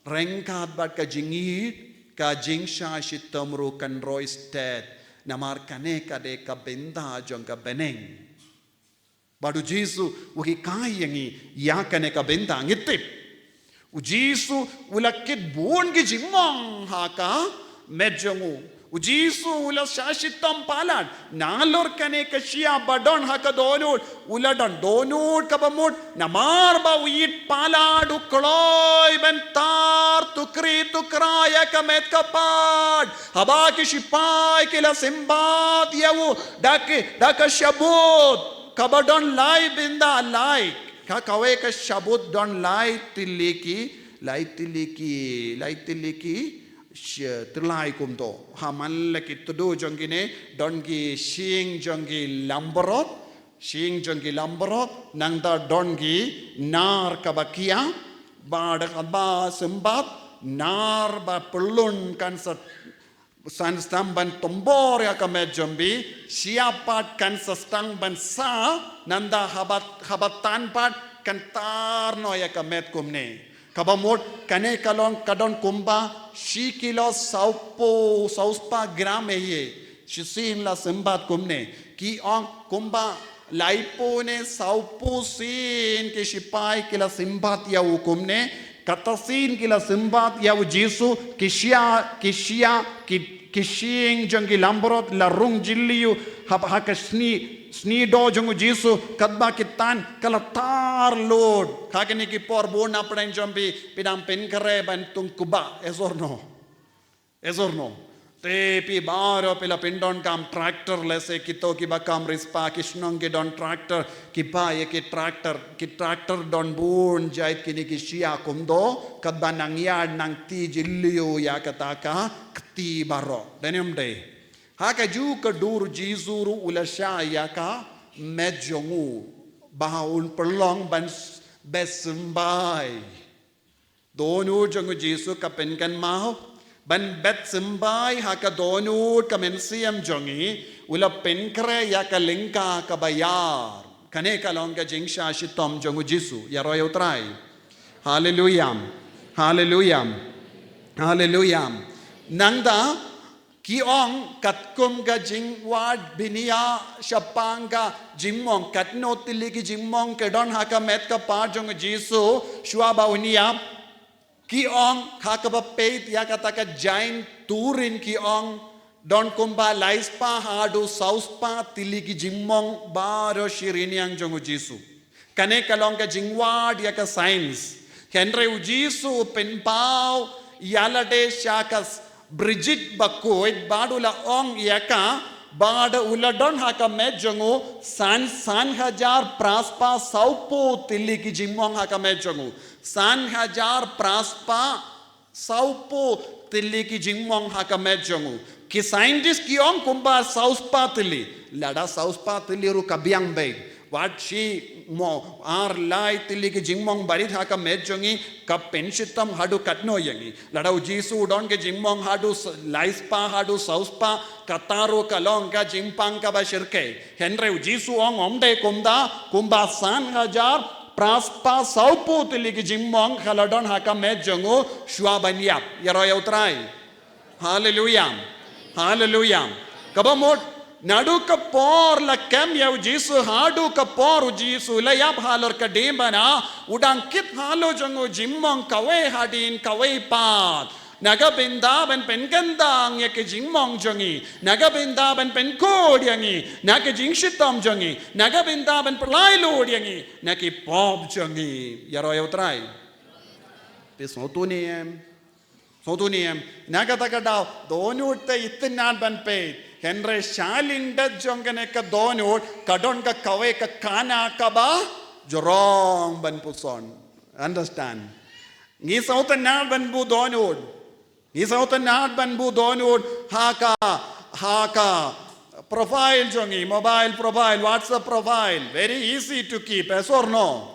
ryngkat bad ka jingngeit, ka jingshah shitom ruh kan roi stet. Namar kane ka dei ka bynta jong ka bneng. Bad u Jisu u hikai ïa ngi ïa kane ka bynta, ngi tip. U Jisu u la kit bun ki jingmong ha ka met jong u. U Jisu u la shah shitom palat. Nalor kane ka shyiap ba don ha ka dohnud, u la don dohnud kaba mut. Namar ba u ïeit palat u kloi ban tar tukri tukra ïa ka met ka phad. Haba ki shipai ki la symbat ïa u da ki, da ka shabut kaba don lai bynda, lai. Ka kawei ka shabut don lai tylli ki, lai tylli ki, lai tylli ki, sh-, tyllai kumto. Ha man la ki tuduk jong kine, don ki shyieng jong ki langbrot, shyieng jong ki langbrot, nangta don ki nar kaba khiah, bad haba symbat, nar ba pyllun kan sa, kan sdang ban tymbor ïa ka met jong phi, shyiap pat kan sa sdang ban sah, nangta haba, haba tan pat kan tar noh ïa ka met kumne. Kaba mut, kane ka long ka don kumba shi kilo sawphew, saw spah gram eh ïa. Shisien la symbat kumne. Ki ong kumba laiphew ne sawphew sien ki shipai ki la symbat ïa u kumne. Kata sien ki la symbat ïa u Jisu, ki shyiap, ki shyiap, ki, ki shyieng jong ki langbrot la rung jylliew ha, ha ka sni, snieh doh jong u Jisu, katba ki tan, ka la tar lut. Ha kine ki por bun na pdeng jong phi, phi dang pynkhreh ban tung kubah, yes or no? Yes or no? Te phi baroh phi la pyndonkam tractor, lehse kito kiba kam riewspah ki shnong ki don tractor, ki pha ïa ki tractor, ki tractor don bun jait kine ki shyiap kumto, katba nang ïaid nang tih jylliew ïa kata ka kti baroh. Dei ne ym dei? Ha kajuh ka dur u Jisu ruh u la shah ïa ka met jong u, ba un pynlong ban s-, bet symbai. Dohnud jong u Jisu ka pynkynmaw ban bet symbai ha ka dohnud ka mynsiem jong ngi, u la pynkhreh ïa ka lyngkha kaba ïar. Kane ka long ka jingshah shitom jong u Jisu, ïaroh ïa u Trai. Haleluia. Haleluia. Haleluia. Nangta ki ong katkum ka jingwad bniah shaphang ka jingmong, katno tylli ki jingmong ki don ha ka met ka phad jong u Jisu shuwa ba un ïap. Ki ong, ha kaba peit ïa kata ka Jain Turin ki ong, don kumba lai spah haduh saw spah tylli ki jingmong baroh shi rynïeng jong u Jisu. Kane ka long ka jingwad ïa ka science. Hynrei u Jisu u pynpaw ïa lade sha ka s-, Bridget bakhuid bad u la ong ïa ka Bad u la don ha ka met jong u san, san hajar phra spah sawphew tylli ki jingmong ha ka met jong u. San hajar phra spah sawphew tylli ki jingmong ha ka met jong u. Ki scientist ki ong kumba saw spah tylli. Lada saw spah tylli ruh ka biang beit. Wat shi mo ar lai tylli ki jingmong barit ha ka met jong ngi, ka pynshitom haduh katno ïa ngi. Lada u Jisu u don ki jingmong haduh s-, lai spah haduh saw spah, kata ruh ka long ka jingpang kaba shyrkhei. Hynrei u Jisu u ong ym dei kumta, kumba san hajar phra spah sawphew tylli ki jingmong ka la don ha ka met jong u shuwa ban ïap. Ïaroh ïa u Trai. Haleluya. Haleluya. Kaba mut, naduh ka por la kem ïa u Jisu, haduh ka por u Jisu la ïap halor ka diengphna, u dang kit halor jong u jingmong kawei hadien kawei pat. Na ka bynta ban pynkyntang ïa ki jingmong jong ngi, na ka bynta ban pynkhuid ïa ngi na ki jingshitom jong ngi, na ka bynta ban pynlait lut ïa ngi na ki pop jong ngi. Ïaroh ïa u Trai. Phi sngewthuh ne em? Sngewthuh ne em? Na kata ka daw, dohnud te itynnad ban peit. Hynrei shalyndet jong kane ka dohnud, ka don ka kawei ka khana kaba jrong ban puson. Understand? Ngi sngewtynnad ban buh dohnud. Ngi sngewtynnad ban buh dohnud ha ka, ha ka profile jong ngi, mobile profile, WhatsApp profile. Very easy to keep, yes or no?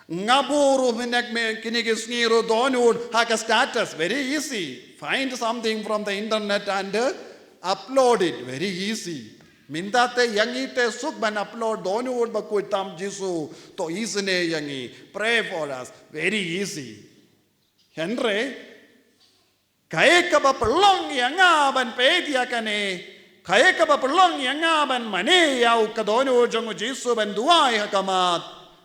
Nga buh ruh mynne mynne kine ki sngi ruh dohnud ha ka status. Very easy. Find something from the internet and, uh, upload it. Very easy. Mynta te ïa ngi te suk ban upload dohnud ba khuid tam Jisu, to isynei ïa ngi. Pray for us. Very easy. Hynrei kaei kaba pynlong ïa nga ban peit ïa kane, kaei kaba pynlong ïa nga ban mane ïa u ka dohnud jong u Jisu ban duwai ha khmat,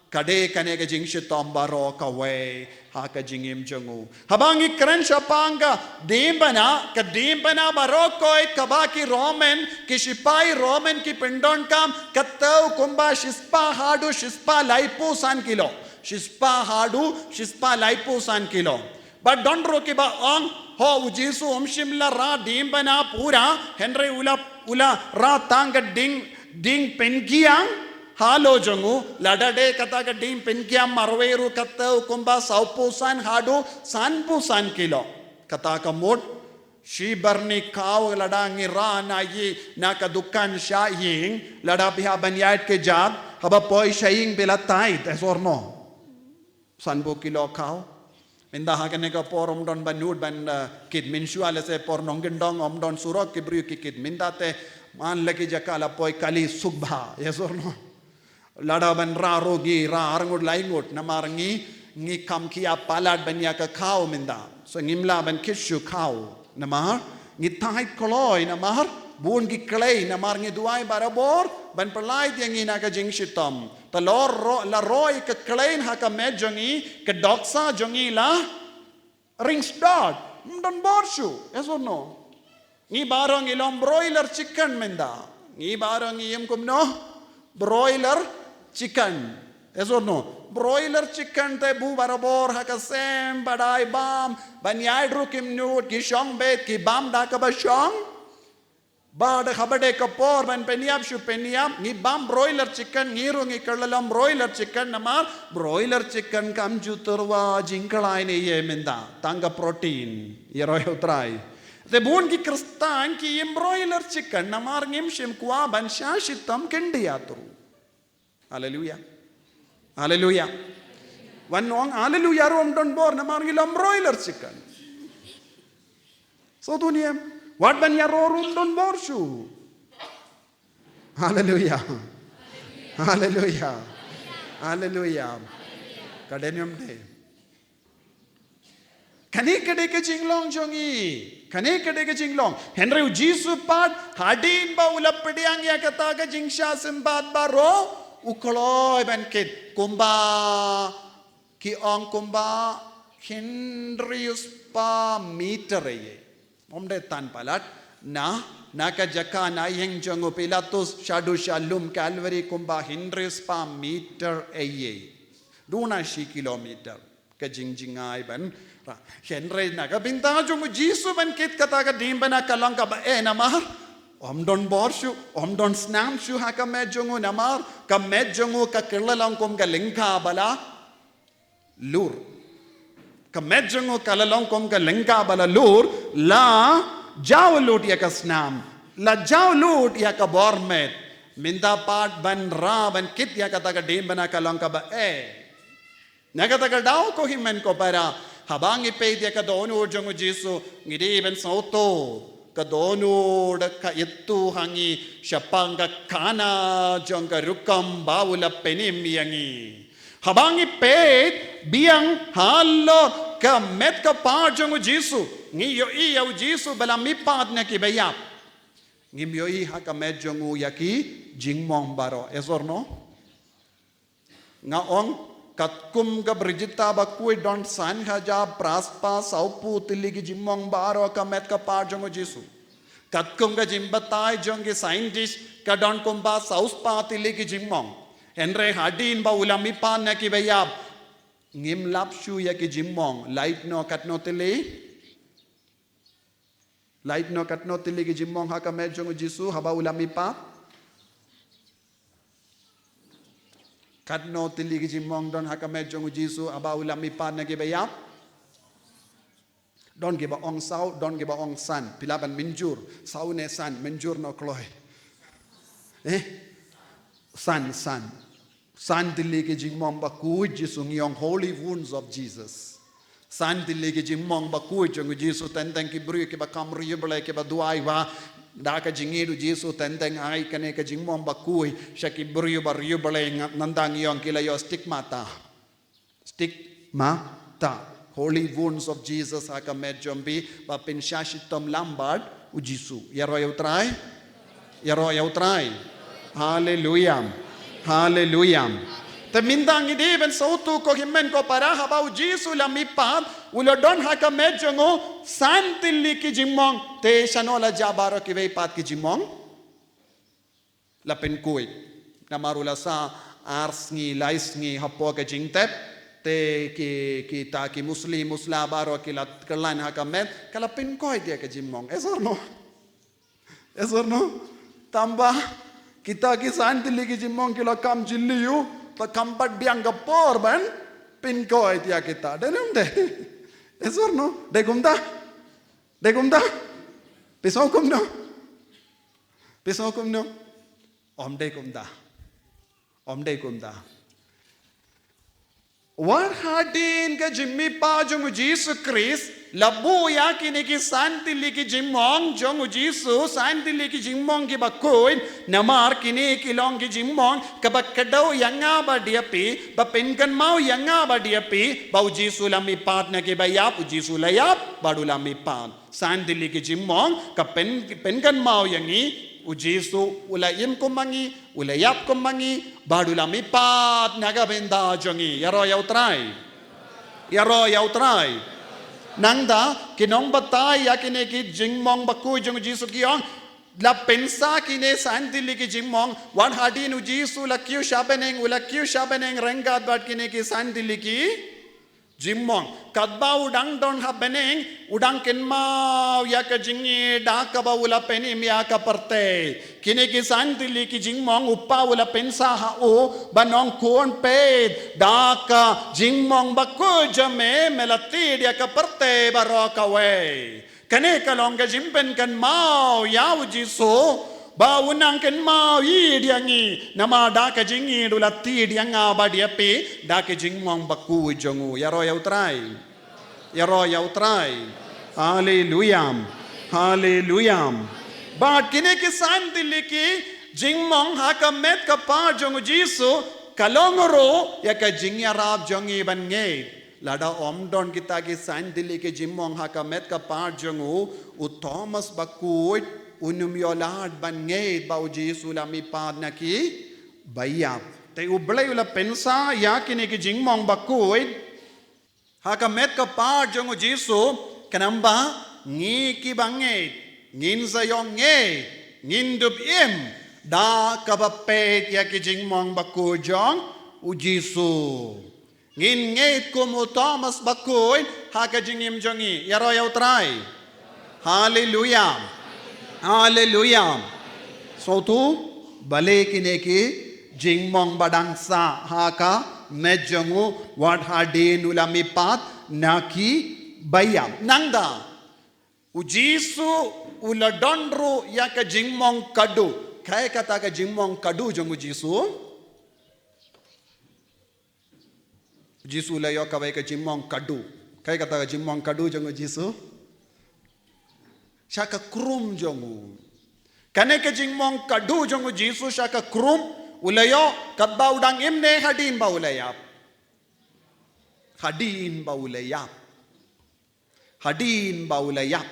ka dei kane ka jingshitom baroh kawei ha ka jingim jong u. Haba ngi kren shaphang ka diengphna, ka diengphna baroh kawei kaba ki Roman, ki shipai Roman ki pyndonkam, ka thew kumba shispah haduh shispah laiphew san kilo. Shispah haduh shispah laiphew san kilo. Bad don ruh kiba ong, ho, u Jisu um shym la rah diengphna pura, hynrei u la, u la rah tang ka dieng, dieng pynkiang halor jong u. Lada dei kata ka dieng pynkiang marwei ruh ka thew kumba sawphew san haduh sanphew san kilo. Kata ka mut, shi byrni khaw lada ngi rah na ïing, na ka dukan sha ïing, lada phi hap ban ïaid kjat, haba poi sha ïing phi la tied, yes or no? Sanphew kilo khaw. Mynta ha kane ka por ym don ba nud ban, eh, kit, mynshuwa lehse por nongkyndong ym don surok ki briew ki kit. Mynta te man la ki jaka la poi kali suk bha. Yes or no? Lada ban rah ruh ngi rah ar ngut lai ngut namar ngi, ngi kham khia palat ban ïa ka khaw mynta. So ngim lah ban kit shuh khaw. Namar ngi tied kloi namar bun ki klei namar ngi duwai barabor ban pynlait ïa ngi na ka jingshitom. Te la ro-, la roi ka klei ha ka met jong ngi, ka dohkha jong ngi la ring stad. Ym don bor shuh. Yes or no? Ngi baroh ngi long broiler chicken mynta. Ngi baroh ngi im kumno? Broiler chicken. Yes or no? Broiler chicken te buh barabor ha ka sem, ba dei bam, ban ïaid ruh kim nud, ki shong beit, ki bam da kaba shong. Ba da kaba dei ka por ban pynïap shu pynïap, ngi bam broiler chicken, ngi ruh ngi kylla long broiler chicken namar broiler chicken kam ju tyrwa jingkhlaiñ ne ïa mynta, tang ka protein, ïaroh ïa u Trai. Te bun ki Khristan ki im broiler chicken namar ngim shym kwah ban shah shitom khyndiat ruh. Haleluya. Haleluya. Wan ong haleluya ruh ym don bor namar ngi long broiler chicken. So tu niem, wat ban ïaroh ruh ym don bor shuh. Haleluya. Haleluya. Haleluya. Ka dei ne ym dei? Kane ka dei ka jinglong jong ngi. Kane ka dei ka jinglong. Hynrei u Jisu pat, hadien ba u la pdiang ïa kata ka jingshah sympat baroh, u kloi ban kit. Kumba, ki ong kumba hynriew spah meter ïa. Ym dei tang palat. Na, na ka jaka na ïing jong u Pilatus shaduh sha lum Calvary kumba hynriew spah meter ïa. Duna shi kilometer. Ka jingjngai ban rah. Hynrei na ka bynta jong u Jisu ban kit kata ka diengphna ka long kaba eh namar Ym don bor shuh, ym don snam shuh ha ka met jong u namar ka met jong u ka kylla long kum ka lyngkha ba la lur. Ka met jong u ka la long kum ka lyngkha ba la lur, la jaw lut ïa ka snam, la jaw lut ïa ka bor met. Mynta pat ban rah ban kit ïa kata ka diengphna ka long kaba eh. Na kata ka daw ko hynmen ko para, haba ngi peit ïa ka dohnud jong u Jisu, ngi dei ban sngewthuh ka dohnud ka ïathuh ha ngi shaphang ka khana jong ka rukom ba u la pynim ïa ngi. Haba ngi peit biang halor ka met ka par jong u Jisu, ngi ïohi ïa u Jisu ba la mihpat na ki baïap. Ngim ïohi ha ka met jong u ïa ki jingmong baroh. Yes or no? Nga ong, katkum ka Brijita bakhuid don san hajar phra spah sawphew tylli ki jingmong baroh ha ka met ka par jong u Jisu. Katkum ka jingbatai jong ki scientist ka don kumba saw spah tylli ki jingmong. Hynrei hadien ba u la mihpat na ki baïap, ngim lap shuh ïa ki jingmong, lait no katno tylli. Lait no katno tylli ki jingmong ha ka met jong u Jisu haba u la mihpat? Katno tylli ki jingmong don ha ka met jong u Jisu haba u la mihpat na ki baïap? Don kiba ong saw, don kiba ong san. Phi lah ban mynjur. Saw ne san, mynjur no kloi. Eh? San, san. San tylli ki jingmong bakhuid Jisu, ngi ong holy wounds of Jesus. San tylli ki jingmong bakhuid jong u Jisu, teng teng ki briew kiba kham riewblei kiba duwai ba da ka jingïeit u Jisu, teng teng ai kane ka jingmong bakhuid sha ki briew ba riewblei, nga-, nangta ngi ong ki la ïoh stigmata. Stigmata. Holy wounds of Jesus ha ka met jong phi, ba phin shah shitom lang bad u Jisu. Ïaroh ïa u Trai. Ïaroh ïa u Trai. Haleluia. Haleluia. Te mynta ngi dei ban sngewthuh ko hynmen ko para, haba u Jisu u la mihpat, u la don ha ka met jong u san tylli ki jingmong, te shano la jah baroh kiwei pat ki jingmong? La pynkhuid. Namar u la sah ar sngi lai sngi hapoh ka jingtep, te ki, kita ki musli musla baroh ki la kyllon ha ka met, ka la pynkhuid ïa ka jingmong. Yes or no? Yes or no? Tangba kita ki san tylli ki jingmong ki la kham jylliew, te kham pat biang ka por ban pynkhuid ïa kita. Dei ne ym dei? Yes or no? Dei kumta? Dei kumta? Phi sngew kumno? Phi sngew kumno? Ym dei kumta. Ym dei kumta. Wat hadien ka jingmihpat jong u Jisu Khrist, la buh ïa kine ki san tylli ki jingmong jong u Jisu, san tylli ki jingmong kiba khuid, namar kine ki long ki jingmong kaba kdew ïa nga bad ïa phi, ba pynkynmaw ïa nga bad ïa phi ba u Jisu u la mihpat na ki baïap, u Jisu u la ïap bad u la mihpat. San tylli ki jingmong ka pyn, pynkynmaw ïa ngi, u Jisu u la im kum ma ngi, u la ïap kum ma ngi, bad u la mihpat na ka bynta jong ngi. Ïaroh ïa u Trai. Ïaroh ïa u Trai. Nangta ki nongbatai ïa kine ki jingmong bakhuid jong u Jisu ki ong, la pynsah kine san tylli ki jingmong, wat hadien u Jisu u la kiew sha bneng, u la kiew sha bneng ryngkat bad kine ki san tylli ki jingmong. Katba u dang don ha bneng, u dang kynmaw ïa ka jingïeit da kaba u la pynim ïa ka pyrthei. Kine ki san tylli ki jingmong u Kpa u la pynsah ha u, ban ong, Khun, peit, da ka jingmong bakhuid jong me, me la tied ïa ka pyrthei baroh kawei. Kane ka long ka jingpynkynmaw ïa u Jisu, ba u nang kynmaw ïeit ïa ngi, namar da ka jingïeit u la tied ïa nga bad ïa phi, da ka jingmong bakhuid jong u. Ïaroh ïa u Trai. Ïaroh ïa u Trai. Haleluia. Haleluia. Bad kine ki san tylli ki jingmong ha ka met ka par jong u Jisu, ka long ruh ïa ka jingïarap jong ngi ban ngeit. Lada ym don kita ki san tylli ki jingmong ha ka met ka par jong u, u Thomas bakhuid, un ym ïoh lad ban ngeit ba u Jisu u la mihpat na ki baïap. Te u Blei u la pynsah ïa kine ki jingmong bakhuid ha ka met ka par jong u Jisu, khnang ba ngi kiba ngeit ngin sa ïoh ngeit, ngin dup im da kaba peit ïa ki jingmong bakhuid jong u Jisu. Ngin ngeit kum u Thomas bakhuid ha ka jingim jong ngi. Ïaroh ïa u Trai. Haleluia. Haleluya. Sngewthuh, balei kine ki jingmong ba dang sah ha ka met jong u, wat hadien u la mihpat na ki baïap. Nangta u Jisu u la don ruh ïa ka jingmong kadu. Kaei kata ka jingmong kadu jong u Jisu? Jisu la ïoh kawei ka jingmong kadu. Kaei kata ka jingmong kadu jong u Jisu? Sha ka krum jong u. Kane ka jingmong kadu jong u Jisu sha ka krum u la ïoh katba u dang im ne hadien ba u la ïap? Hadien ba u la ïap. Hadien ba u la ïap.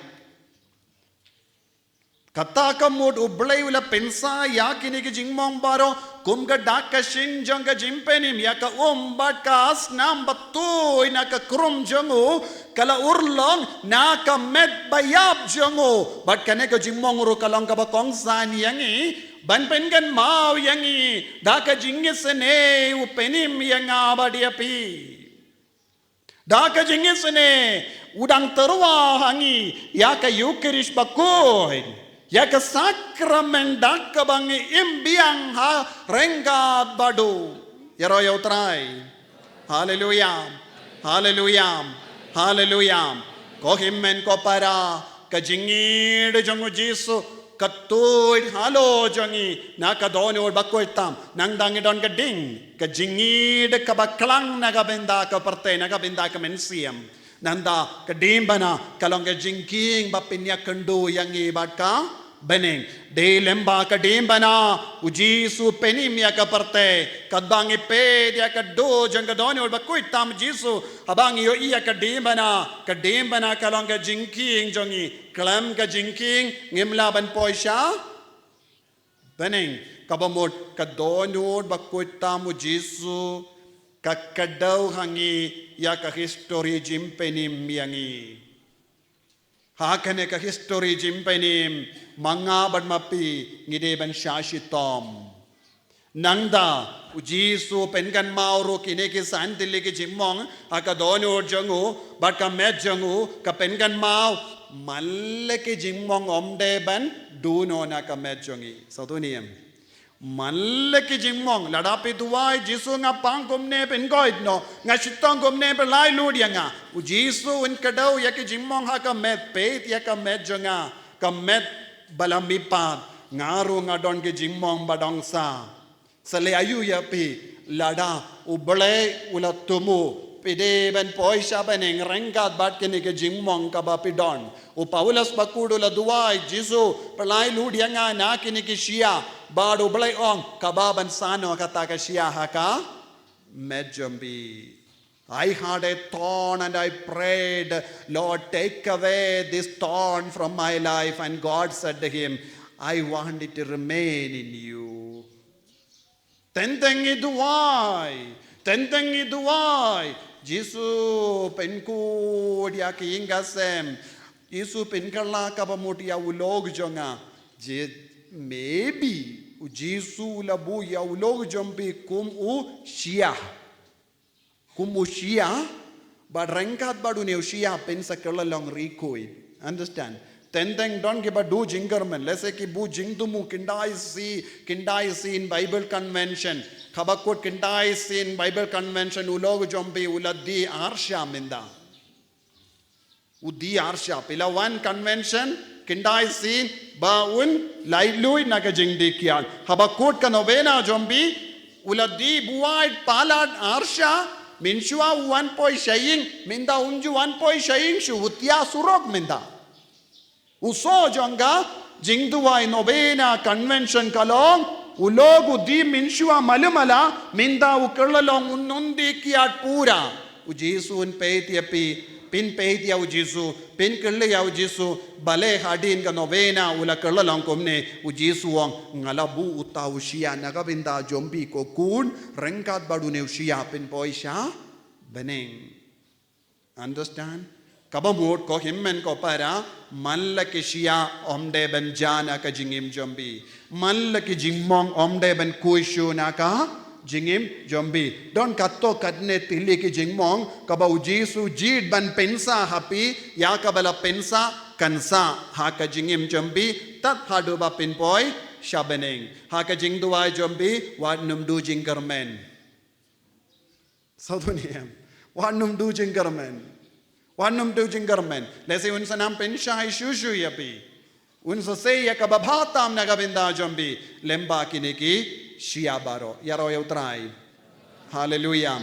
Kata ka mut U Blei u la pynsa ïa kine ki jingmong baroh kum ka dak ka shing jong ka jingpynim, ïa ka um bad ka snam ba tuid na ka krum jong u ka la urlong na ka met ba ïap jong u. Bad kane ka jingmong ruh ka long kaba kongsan ïa ngi ban pynkynmaw ïa ngi da ka jingisynei u pynim ïa nga bad ïa phi. Da ka jingisynei u dang tyrwa ha ngi ïa ka Eukharist bakhuid, ïa ka sakramen da kaba ngi im biang ha ryngkat bad u. Ïaroh ïa U Trai. Haleluya. Haleluya. Haleluya. Ko hynmen ko para, ka jingïeid jong u Jisu ka tuid halor jong ngi na ka dohnud bakhuid tam. Nangta ngi don ka ding, ka jingïeid kaba klang na ka bynta ka pyrthei, na ka bynta ka mynsiem. Nangta ka diengphna ka long ka jingkieng ba pynïakynduh ïa ngi bad ka bneng. Dei lem ba ka diengphna u Jisu u pynim ïa ka pyrthei, katba ngi peit ïa ka dur jong ka dohnud bakhuid tam u Jisu, haba ngi ïohi ïa ka diengphna, ka diengphna ka long ka jingkieng jong ngi. Khlem ka jingkieng ngim lah ban poi sha bneng. Kaba mut ka dohnud bakhuid tam u Jisu ka kdew ha ngi ïa ka history jingpynim ïa ngi. Ha kane ka history jingpynim, ma nga bad ma phi ngi dei ban shah shitom. Nangta u Jisu pynkynmaw ruh kine ki san tylli ki jingmong ha ka dohnud jong u bad ka met jong u, ka pynkynmaw man la ki jingmong ym dei ban duh noh na ka met jong ngi. Sngewthuh ne em? Man la ki jingmong, lada phi duwai, Jisu nga pang kumne pynkoit noh, nga shitom kumne pynlait lut ïa nga. U Jisu un kdew ïa ki jingmong ha ka met, peit ïa ka met jong nga, ka met ba la mihpat, nga ruh nga don ki jingmong ba dang sah. Sa leh aïu ïa phi, lada U Blei u la thmu, phi dei ban poi sha bneng ryngkat bad kine ki jingmong kaba phi don. U Paulus bakhuid u la duwai, Jisu, pynlait lut ïa nga na kine ki shyiap. Bad U Blei u ong, kaba ban sah noh kata ka shyiap ha ka met jong phi. I had a thorn and I prayed, Lord, take away this thorn from my life. And God said to him, I want it to remain in you. Teng teng ngi duwai, teng teng ngi duwai. Jisu pynkut ïa ka ïing ka sem. Jisu pynkylla kaba mut ïa u lok jong nga. Je, maybe u Jisu u la buh ïa u lok jong phi kum u shyiap. Kum u shyiap, bad ryngkat bad une u shyiap phin sa kylla long ri khuid. Understand? Teng teng don kiba duh jingkyrmen, lehse ki buh jingthmu, khyndai sien, khyndai sien Bible convention. Haba kut khyndai sien Bible convention u lok jong phi u la die ar shyiap mynta. U die ar shyiap, phi la wan convention khyndai sien ba un laitluid na ka jingdie kiad. Haba kut ka novena jong phi u la die buaid palat ar shyiap, mynshuwa u wan poi sha ïing, mynta um ju wan poi sha ïing shuh, u thiah surok mynta. U soh jong ka jingduwai novena convention ka long, u lok u die mynshuwa malu mala, mynta u kylla long u nongdie kiad pura. U Jisu un peit ïa phi, phin peit ïa u Jisu, phin kylli ïa u Jisu, balei hadien ka novena u la kylla long kumne? U Jisu u ong, nga la buh uta u shyiap na ka bynta jong phi ko khun, ryngkat bad une u shyiap phin poi sha bneng. Understand? Kaba mut ko hynmen ko para, man la ki shyiap ym dei ban jia na ka jingim jong phi. Man la ki jingmong ym dei ban khuid shuh na ka jingim jong phi. Don katto katne tylli ki jingmong kaba u Jisu jied ban pynsah ha phi, ïa kaba la pynsah kan sah ha ka jingim jong phi. tad haduh ba phin poi sha bneng. Ha ka jingduwai jong phi wat nym duh jingkyrmen. Sa duh ne em? Wat nym duh jingkyrmen. Wat nym duh jingkyrmen. Lehse un sa nang pynshai shuh shuh ïa phi. Un sa sei ïa kaba bha tam na ka bynta jong phi. Lem ba kine ki shyiap baroh. Ïaroh ïa U Trai. Haleluia.